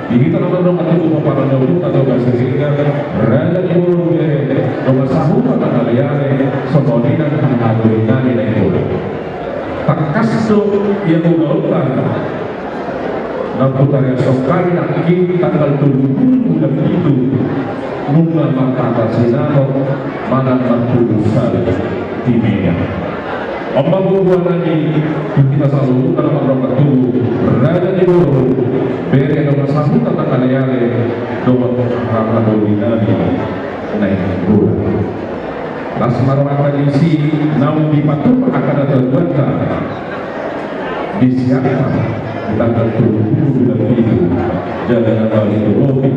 di hita na mardongan tubu, paparan ni ompunta Toga Siregar, raja ni boru, bere dongan sahuta nang aleale, songon i nang hahadoli nami Nainggolan. Tangkas do ia ulaonta na hutariashon hami nangkin tanggal tolu pulu bulan pitu, nunga marhata sinamot manang marpudun sali di Medan. On ma boaboa nami tu hita saluhutna na mardongan tubu, raja ni boru, bere dongan sahuta nang aleale, dohot hahadoli nami Nainggolan. Las ma rohanta disi naung dipatupa angka natuatuanta. Disiapkan di tanggal tolu pulu bulan pitu, jala na bali tu lobi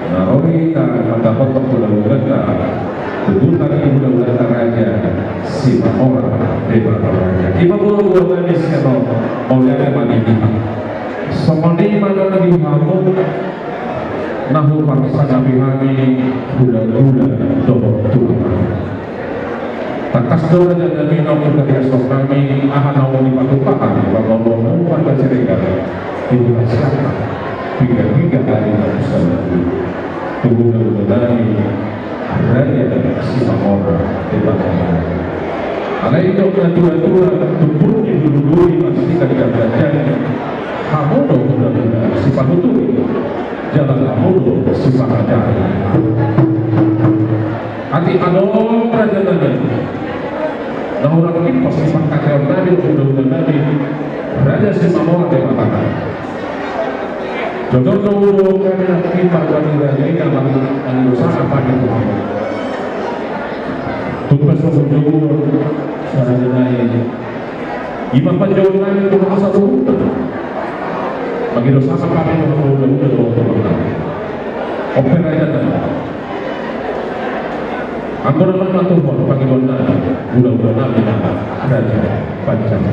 na ro hita mandapothon hulahulanta, tubutan ni hulahulanta Raja Simamora Debata Raja. Ima boaboa nami sian on, mauliate ma di hita. Songon i ma nang di hamu na huparsangapi hami hulahula dohot tulang. Tangkas do raja nami naung hutariashon hami aha naung dipatupa hami, molo marga Siregar di hula siapa piga-piga ari na salpu. Tu hulahula nami Raja Simamora Debata. Alai didok natuatua, tumpul ni duluduli, masih kami ganjang. Hamu do hulahula sipanuturi, jala hamu do sipangajari. Atik adong raja nami na hurang ipos di pangkataion nami dohot hulahula nami Raja Simamora Debata. Jojor do ulaon nami nangkin marhata ni raja i na mangido sangap hami tu hamu. Tung pe so hujou raja nami. Ima panjouon nami tu hata saluhutna. Mangido sangap hami tu hamu hulahula dohot tulang nami. On pe raja nami. Anggo na mangaturhon pangidoan nami, hulahula nami na raja panjang.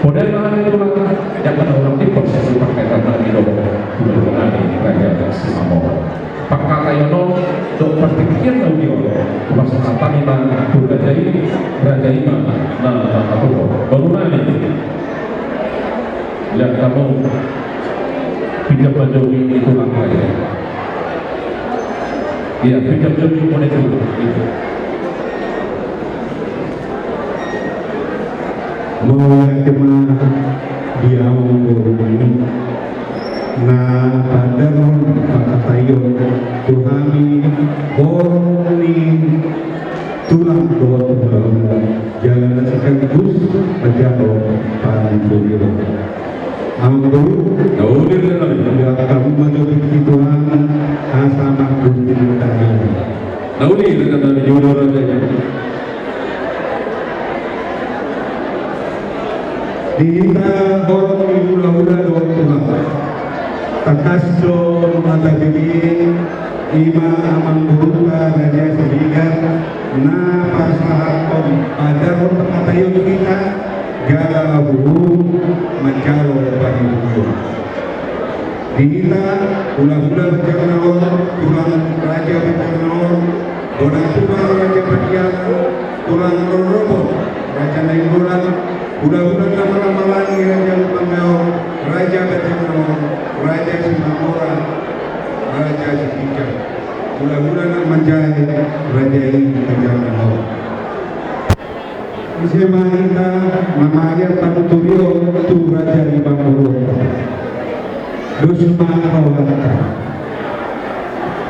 Poda ma hami tulang, jala na hurang ipos di pangkataion nami dohot hulahula nami Raja Simamora. Pangkataion on dohot partingkian na uli on, pasahat hami ma tu raja i, raja i ma na mangaturhon. Boru nami. Ia, hamu pinjam ma jo i tu tulang nai. Ia, pinjam jo i mone tu. Mauliate ma di hamu boru nami na paandar pangkataion tu hami, boru ni tulang dohot hulahula. Jala na sekaligus manjalo panuturion. Amang boru. Na uli raja nami. Ia, hamu ma jo di Tuhan, asa mangguti hami. Na uli raja nami, di ulu raja i. Di hita horong ni hulahula dohot tulang. Tangkas do nunga tabereng, ima amang borunta Raja Siregar na parsahathon paandar pangkataion hita, jala huhut manjalo panuturion. Di hita hulahula Banjarnahor, tulang raja Banjarnahor, bona tulang raja Pariaman, tulang rorobot raja Nainggolan, hulahula na marhaha ni raja Lumban Nahor, raja Raja i, raja ni ho. Ise ma hita na mangaliat panuturion tu raja ni pangoluon? Dos ma rohanta.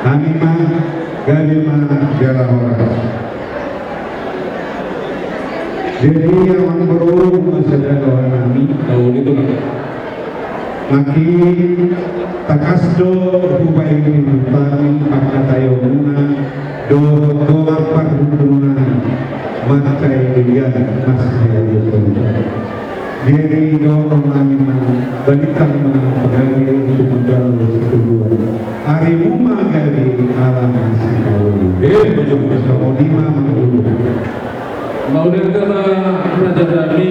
Hami ma, gabe ma jala horas. Jadi, amang boru, masa jala nami. Tahu itu lah. Nangkin tangkas do hubahen hami pangkataionmuna dohot goar parhundulna, mansai dia, mansai dia. Jadi dohonon nami ma, balintang ma pagabe tu manjalo situbuan. Arimu ma gabe ala na sitaoli. Eh, betul, betul. Songon i ma, amang boru. Mauliate ma, raja nami,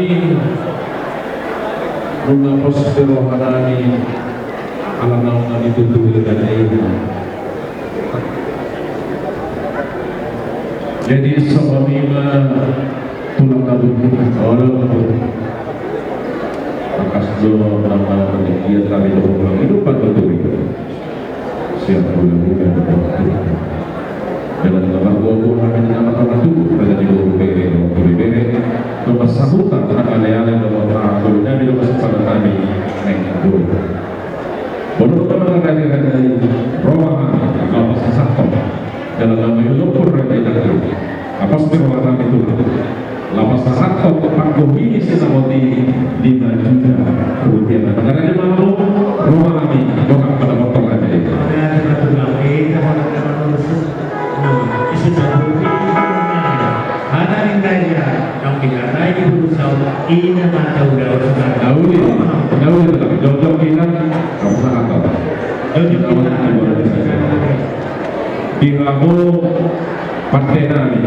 nunga pos pe roha nami ala naung dituturi raja i. Jadi songon i ma, tulang na burju, olo. Tangkas do na mangaliat hami dohot tulang i do panuturi. Siap hula-hula dohot tulang. Jala na margogo hami di na martubu, raja ni boru, bere dohot ibebere. Nunga sahuta na ale-ale dohot na ale-ale dohot sipadan nami, naeng boru. Boru, na mangaliat hami, roha hami, lapas sasahon. Jala na mangulupur raja i, lapas pe roha nami tulang. Lapas sasahon panggohi ni sinamot i lima juta rupiah. Mangaliat ma hamu, roha nami, boha ma na mangalap raja i. Mangaliat ma tulang, eh, ita holan na manurus. Nah, isi sabu ni tulang nami. Hata ni raja, naung dikatai di bulu saut, i na ma tahu daun. Daun i, daun i, jokjok i na, lapas sasahon. Jokjok i na, jokjok i na. Di hamu pande nami.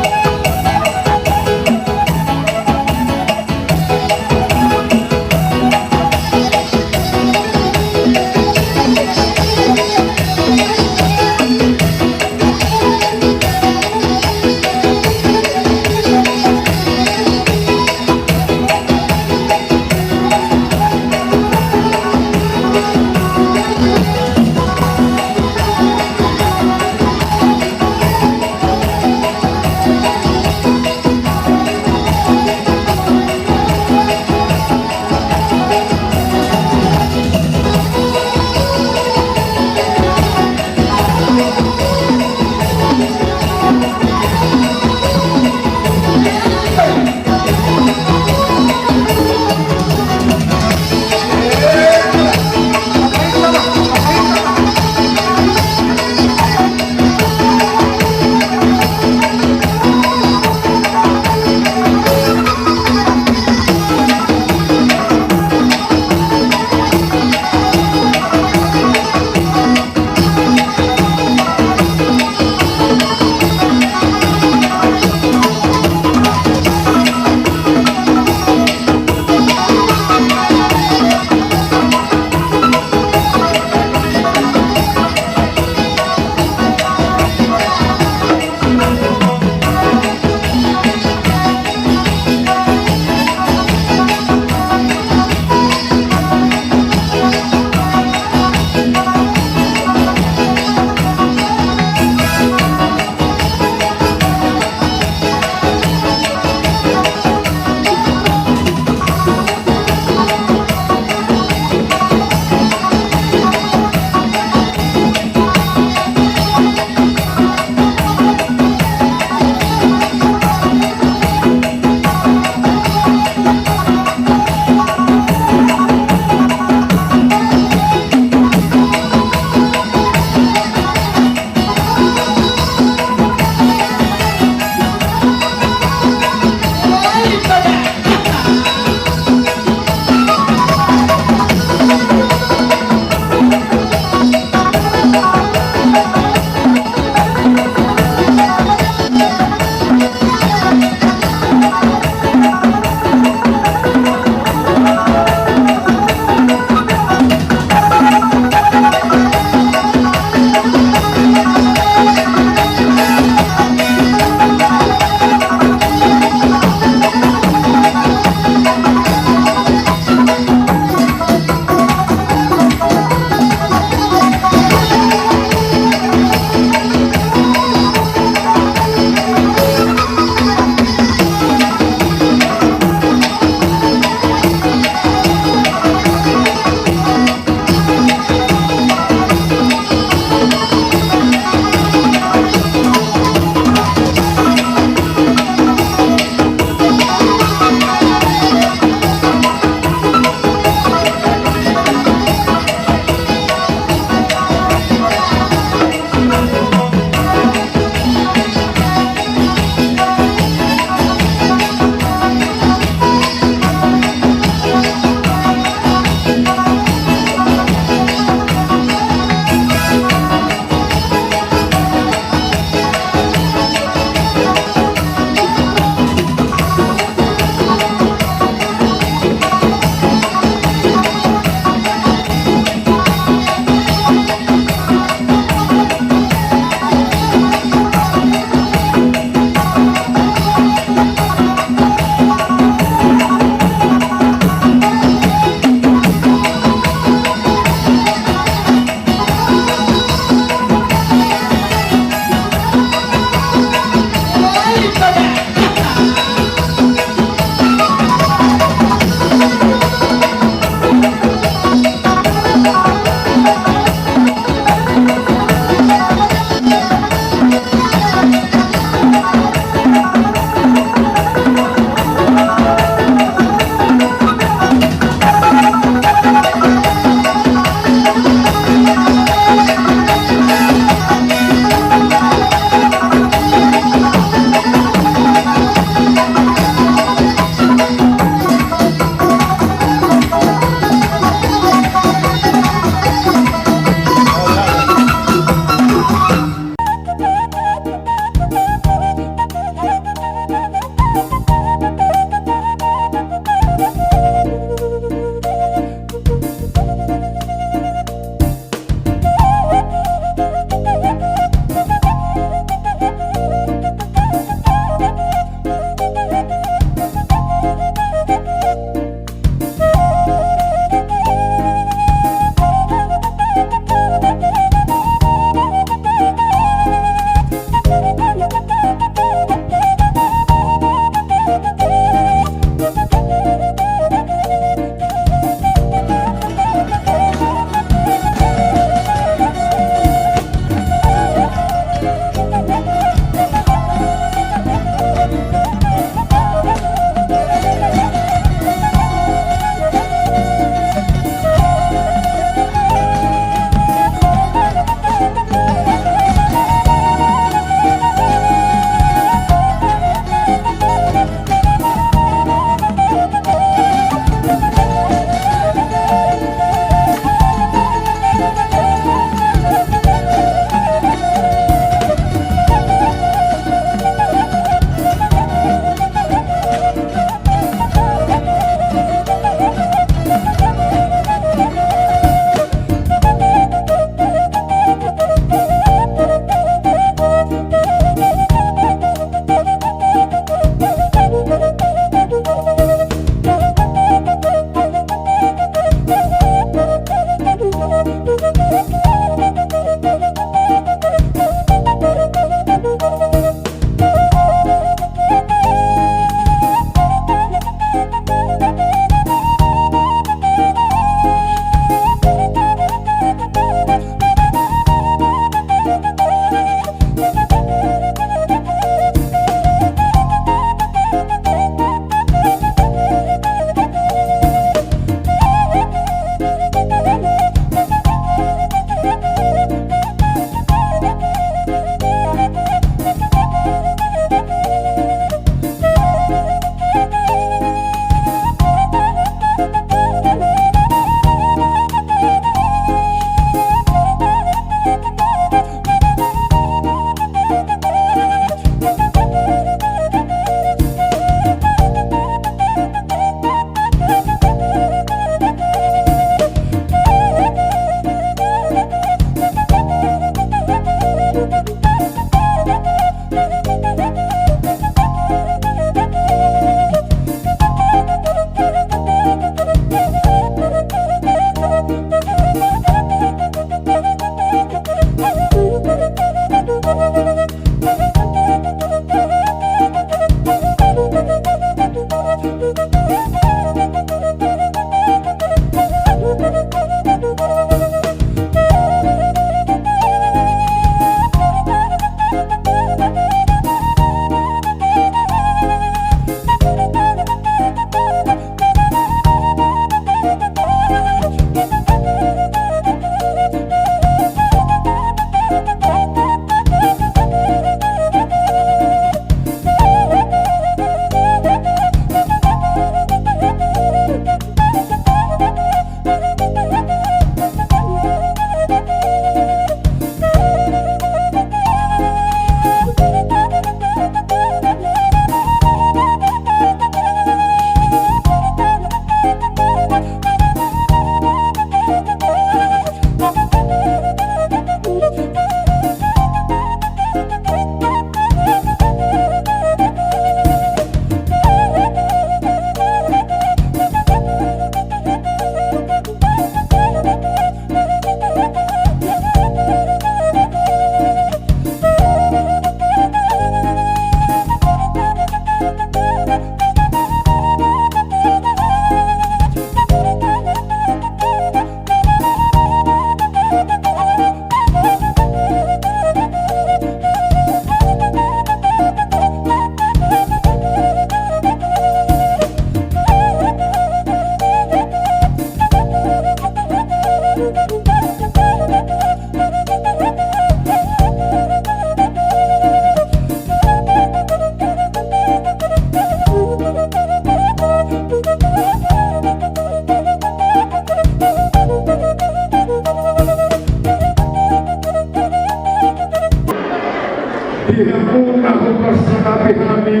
Di hamu na huparsangapi hami,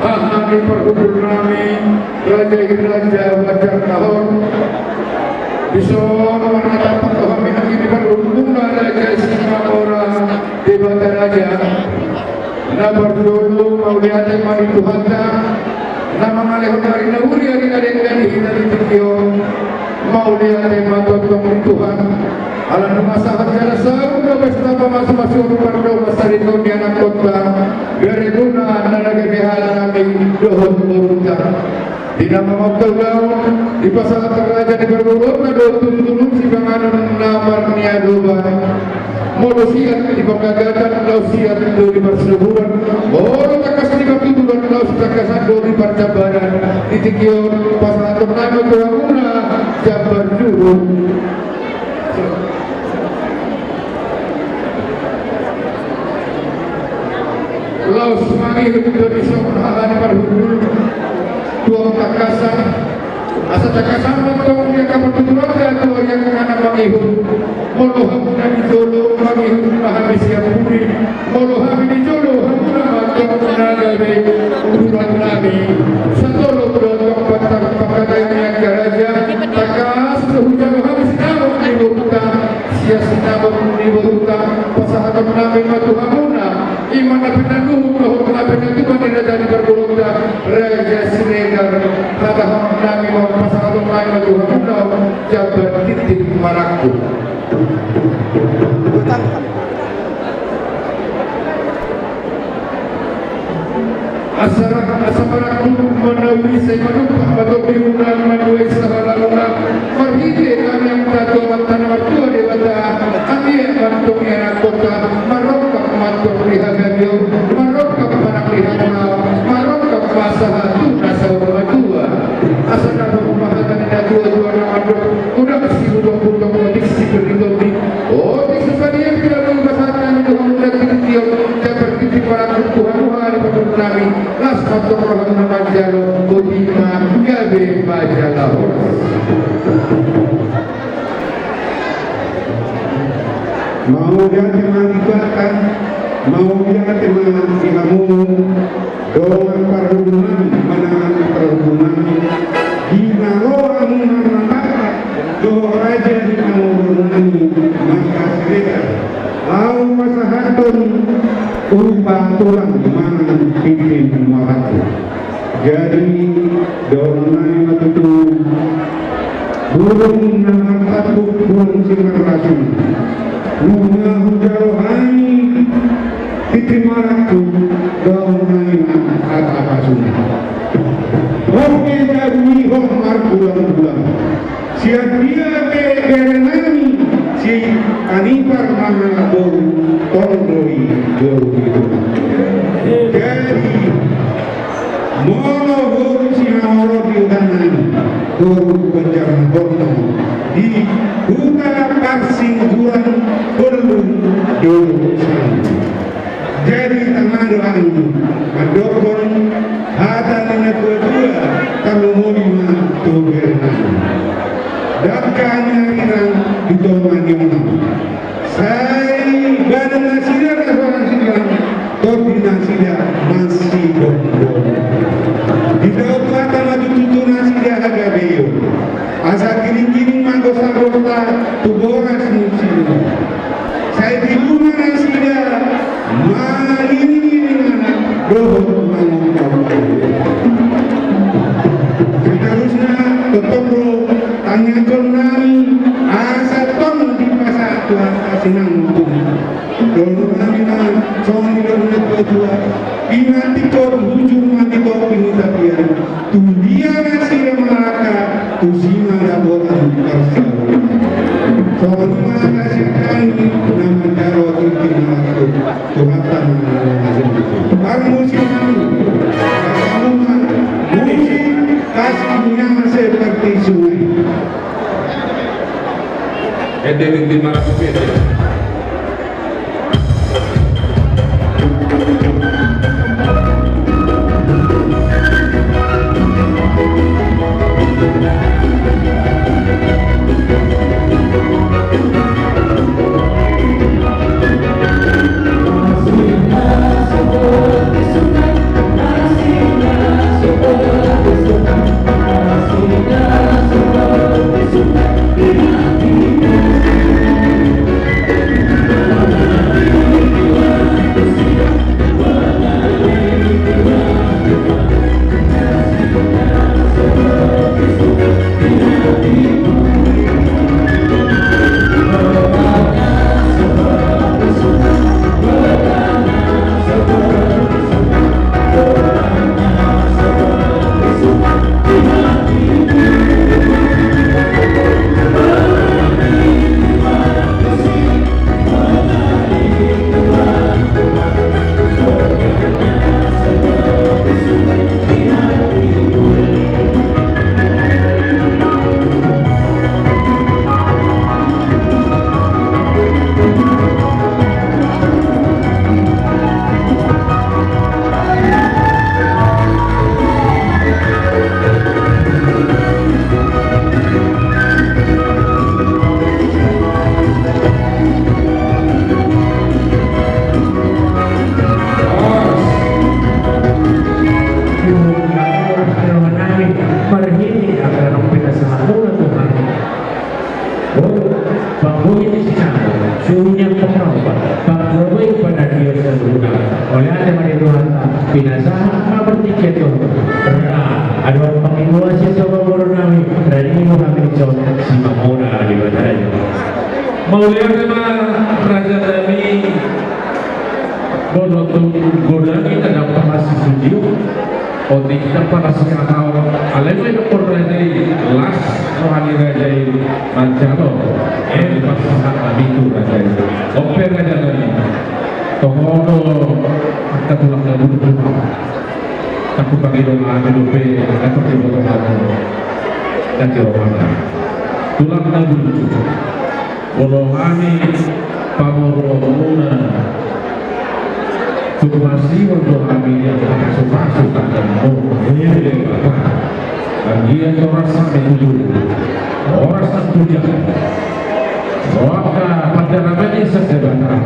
haha ni parhundul nami, raja i raja Banjarnahor. Dison marnatampak do hami anggi ni parhundulmuna raja Simanggora Debata Raja. Na parjolo mauliate ma di Tuhanta, na mangalehon ari na uli, ari na denggan di hita di tingki on. Mauliate ma tongtong di Tuhan. Ala nunga sahat jala saur do pesta pamasumasuon pardongan saritonang ni anakkonta, garegona na gabe hata nami dohot borunta. Di na mamangka ulaon, dipasahat raja ni parboruonta do tudutudu sipanganon na marniadopan. Molo siat di panggagaton, laos siat do di parsaburan. Molo tangkas di partuturan, laos tangkasan do di parjambaran. Di tingki on pasahaton nami ma tu hamuna jambar juru. Laos mangihut do dison haha ni parhundul tu tangkasan. Asa tangkasan ma tong di angka partuturanta tu ari angka na mangihut. Molo hamuna di jolo, mangihut ma hami sian pudi. Molo hami di jolo, hamuna ma tong na gabe uduran nami. Satolop do tong pangkatai ni angka raja. Tangkas do hujalo hami sinamot ni borunta. Sian sinamot ni borunta pasahaton nami ma tu hamuna. I ma na pinanuhuk dohot na pinatupa ni raja ni parboruonta, raja Siregar. Hatahonon nami ma, pasahaton nami ma tu hamuna on jambar tintin marangkup. Asa ra-, asa marangkup ma na uli, sai manumpak ma tondimuna, manuai sahalana. Marhite tangiangta tu Amanta na martua Debata, anggiat ma antong i anakkonta marongkap ma antong di hagabeon, marongkap ma nang di hangoluon, marongkap ma sahat tu na saur matua. Asa na parumahan ni natuatua na mandok, unang sibutongbutongan otik sitoritondi. Otik sipadian pinalu pasahat nami tu hamuna di tingki on, jambar tintin marangkup tu hamu haha ni parhundul nami. Las ma antong roham na manjalo, boti ma gabe manjalo. Mauliate ma di Debata, mauliate ma di hamu dongan parhundul nami, manang parhundul nami. Di na ro hamu marnatata dohot raja ni parhundul nami, marga Siregar. Laho pasahathon upa tulang manang tintin marangkup. Jadi dohonon nami ma tutu, burung na martambuk burung simarrasun. Nunga hujalo hami tintin marangkup, dohonon nami ma hata pasu. Oke, jadi hot margulanggulang. Sian dia pe bere nami, si Anipar mangalap boru, tong do i boru i. Jadi molo boru Simanggora di huta nami, boru Banjarnahor, di huta Parsingguran, Bollung do sahali. Jadi tama do hami mandokkon hata ni natuatua, tarlumobi ma tu bere nami. Dangka ni arirang di tonga ni onan. Sai badan nasida na so nasida, tondi nasida masibombom. Didok hata ma tutu tu nasida hagabeon. Asa giringgiring ma gosagosa tu boras ni sinuan. Sai di luma nasida mangiringiring anak dohot mangompar. Seterusna tongtong do tangiangkon nami asa tong dipasahat Tuhanta sinamot. Dohonon nami ma songon nidok ni natuatua, pinantikhon hujur ma di topi ni tapian. Tu dia nasida mangalangka, tusi ma dapotan parsaulian. Songon i ma na sian hami na manjalo tintin marangkup, Tuhanta ma na mangajari. Parmusik nami, parmusik, musik tasik ni asa seperti sungai. Ede tintin marangkup ede. Dunia pengawal, panggabean panagios na berguna. Oleh ada mari Tuhan, pinasahat ma bertiket tu. Ra, adong pangiluasi sama guru nami, rani nami so, si mamona di batara. Mauliate ma raja nami. Bonotu godang ita dapat masih sudio. Otik dapat masih akal. Alai mai dokon raja i las roha ni raja i manjalo. Eh, pas sahat nami tu raja i. Ope raja nami. Toho do angka tulang na burju. Taku pagi do nami dope angka tu boto nami. Nanti rohana. Tulang na burju. Molo hami pamoruonmuna, tung masihol do hami di angka pasupasu tanganmu. Anggiat horas hami tutu, horas nang tu jabu. Angka pandaramani sendebata.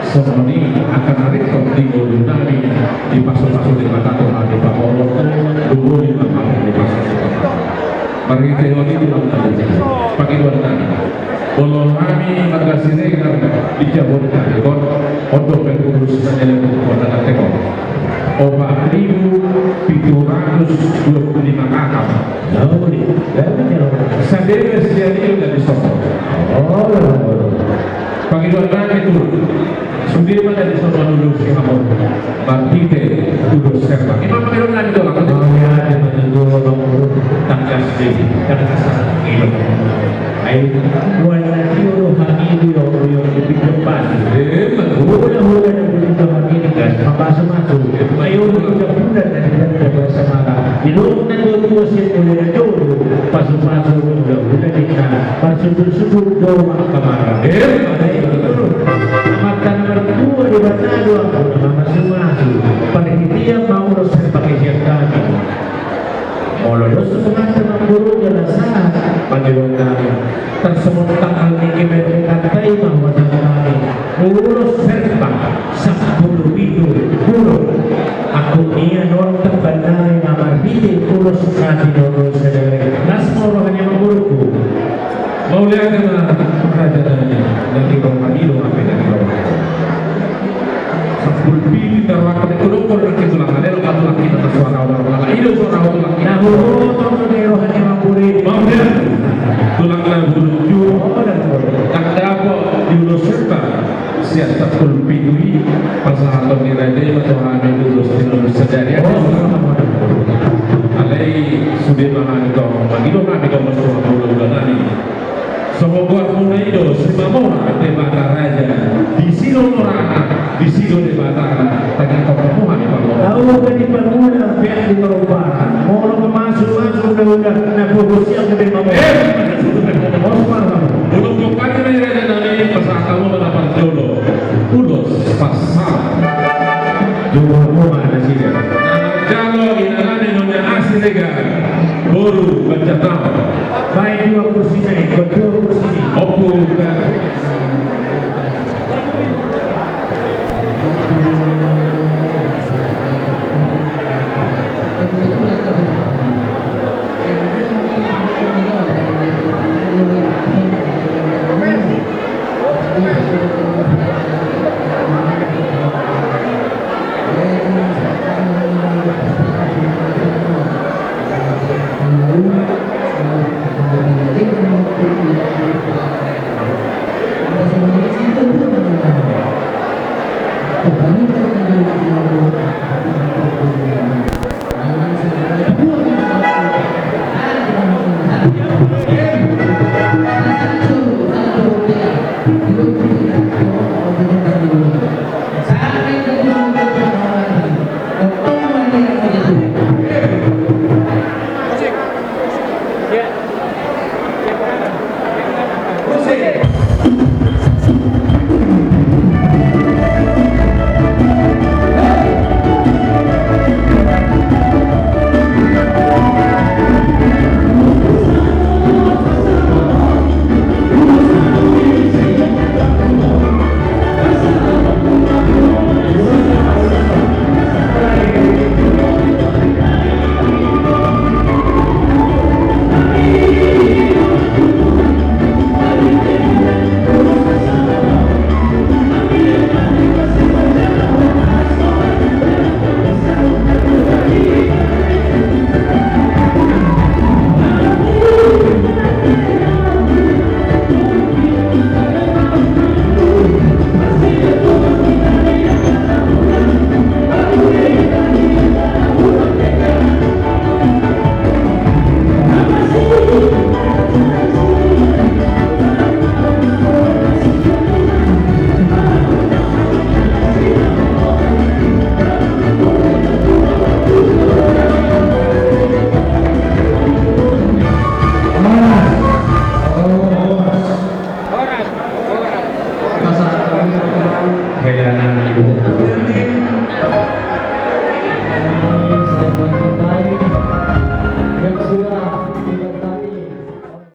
Songon i angka na ringkot di ngolu nami, dipasupasu Debata tu hami pamoruonmu, dungoli ma hami di pasupasu. Marhite on i tulang nami, pangidoan nami. Molo hami marga Siregar di jabu nami on, on dope ulos na nilehon na nangkin on. Opat ribu pitu ratus dua puluh lima kakak. Sadebes sian i na disomot. Pangidoan nami tulang. Sude ma na disomot ulos i hamu. Marhite ulos serba. Ima pangidoan nami tulang. Tangkas di, tangkas di. Ai, mual na tio do hami di, o, o, di pinjam batu. Hula-hula na pinjam batu, gas, mapasu-pasu. Ai, o, pinjam bulan na di, di, di, sama. Ilok na dua-dua sian mulai na jolo. Pasu-pasu, hula-hula di, na. Pasu-pasu, do, makamara. Ai, itu. Amanta na martua Debata do, ampun, mapasu-pasu. Parhitean ma ulos serba sian hami. Molo dos tu mata mangguru jala sahat, pangidoan nami. Tarsongon tanggal ni kemerdekaan i ma huaso nami. Ulos serba, sampulu pitu, ulos. Aku nian on tanggal nami ma marhite, ulos na tinonun sadari. Las ma roha ni amangboruku. Mauliate ma raja nami, na tiroha i do, ape na tiroha. Sampulu pitu tarwakil tu dokon na kitulang ale, lo katulang kita na suara orang ala, i do suara orang kita. Na huboto do di roha ni amangboru. Mauliate. Tulang na burju. Ndang dapot di ulos serba. Sian sampulu pitu i, pasahaton ni raja i ma tu hami ulos tinonun sadari. Alai sude ma hami tong, mangido hami tong tu hula-hula nami. Songon goarmuna i do, si mamora Debata raja. Disi do morana, disi do Debatana. Tangihon hamu hami pamora. Au pe di pangula, peak di parumparan. Molo mamasu-masu undang-undang, na pogos siap gabe mamora. Eh, pos paham. Ulung bukan kena ira dan nani, pasahat hamu ma na parjolo. Ulos pasahat. Jolo hamu ma nasida. Jalo inanami Nyonya Siregar. Boru Banjarnama. Baen dua kursi na i, baen dua kursi na i. Ompung.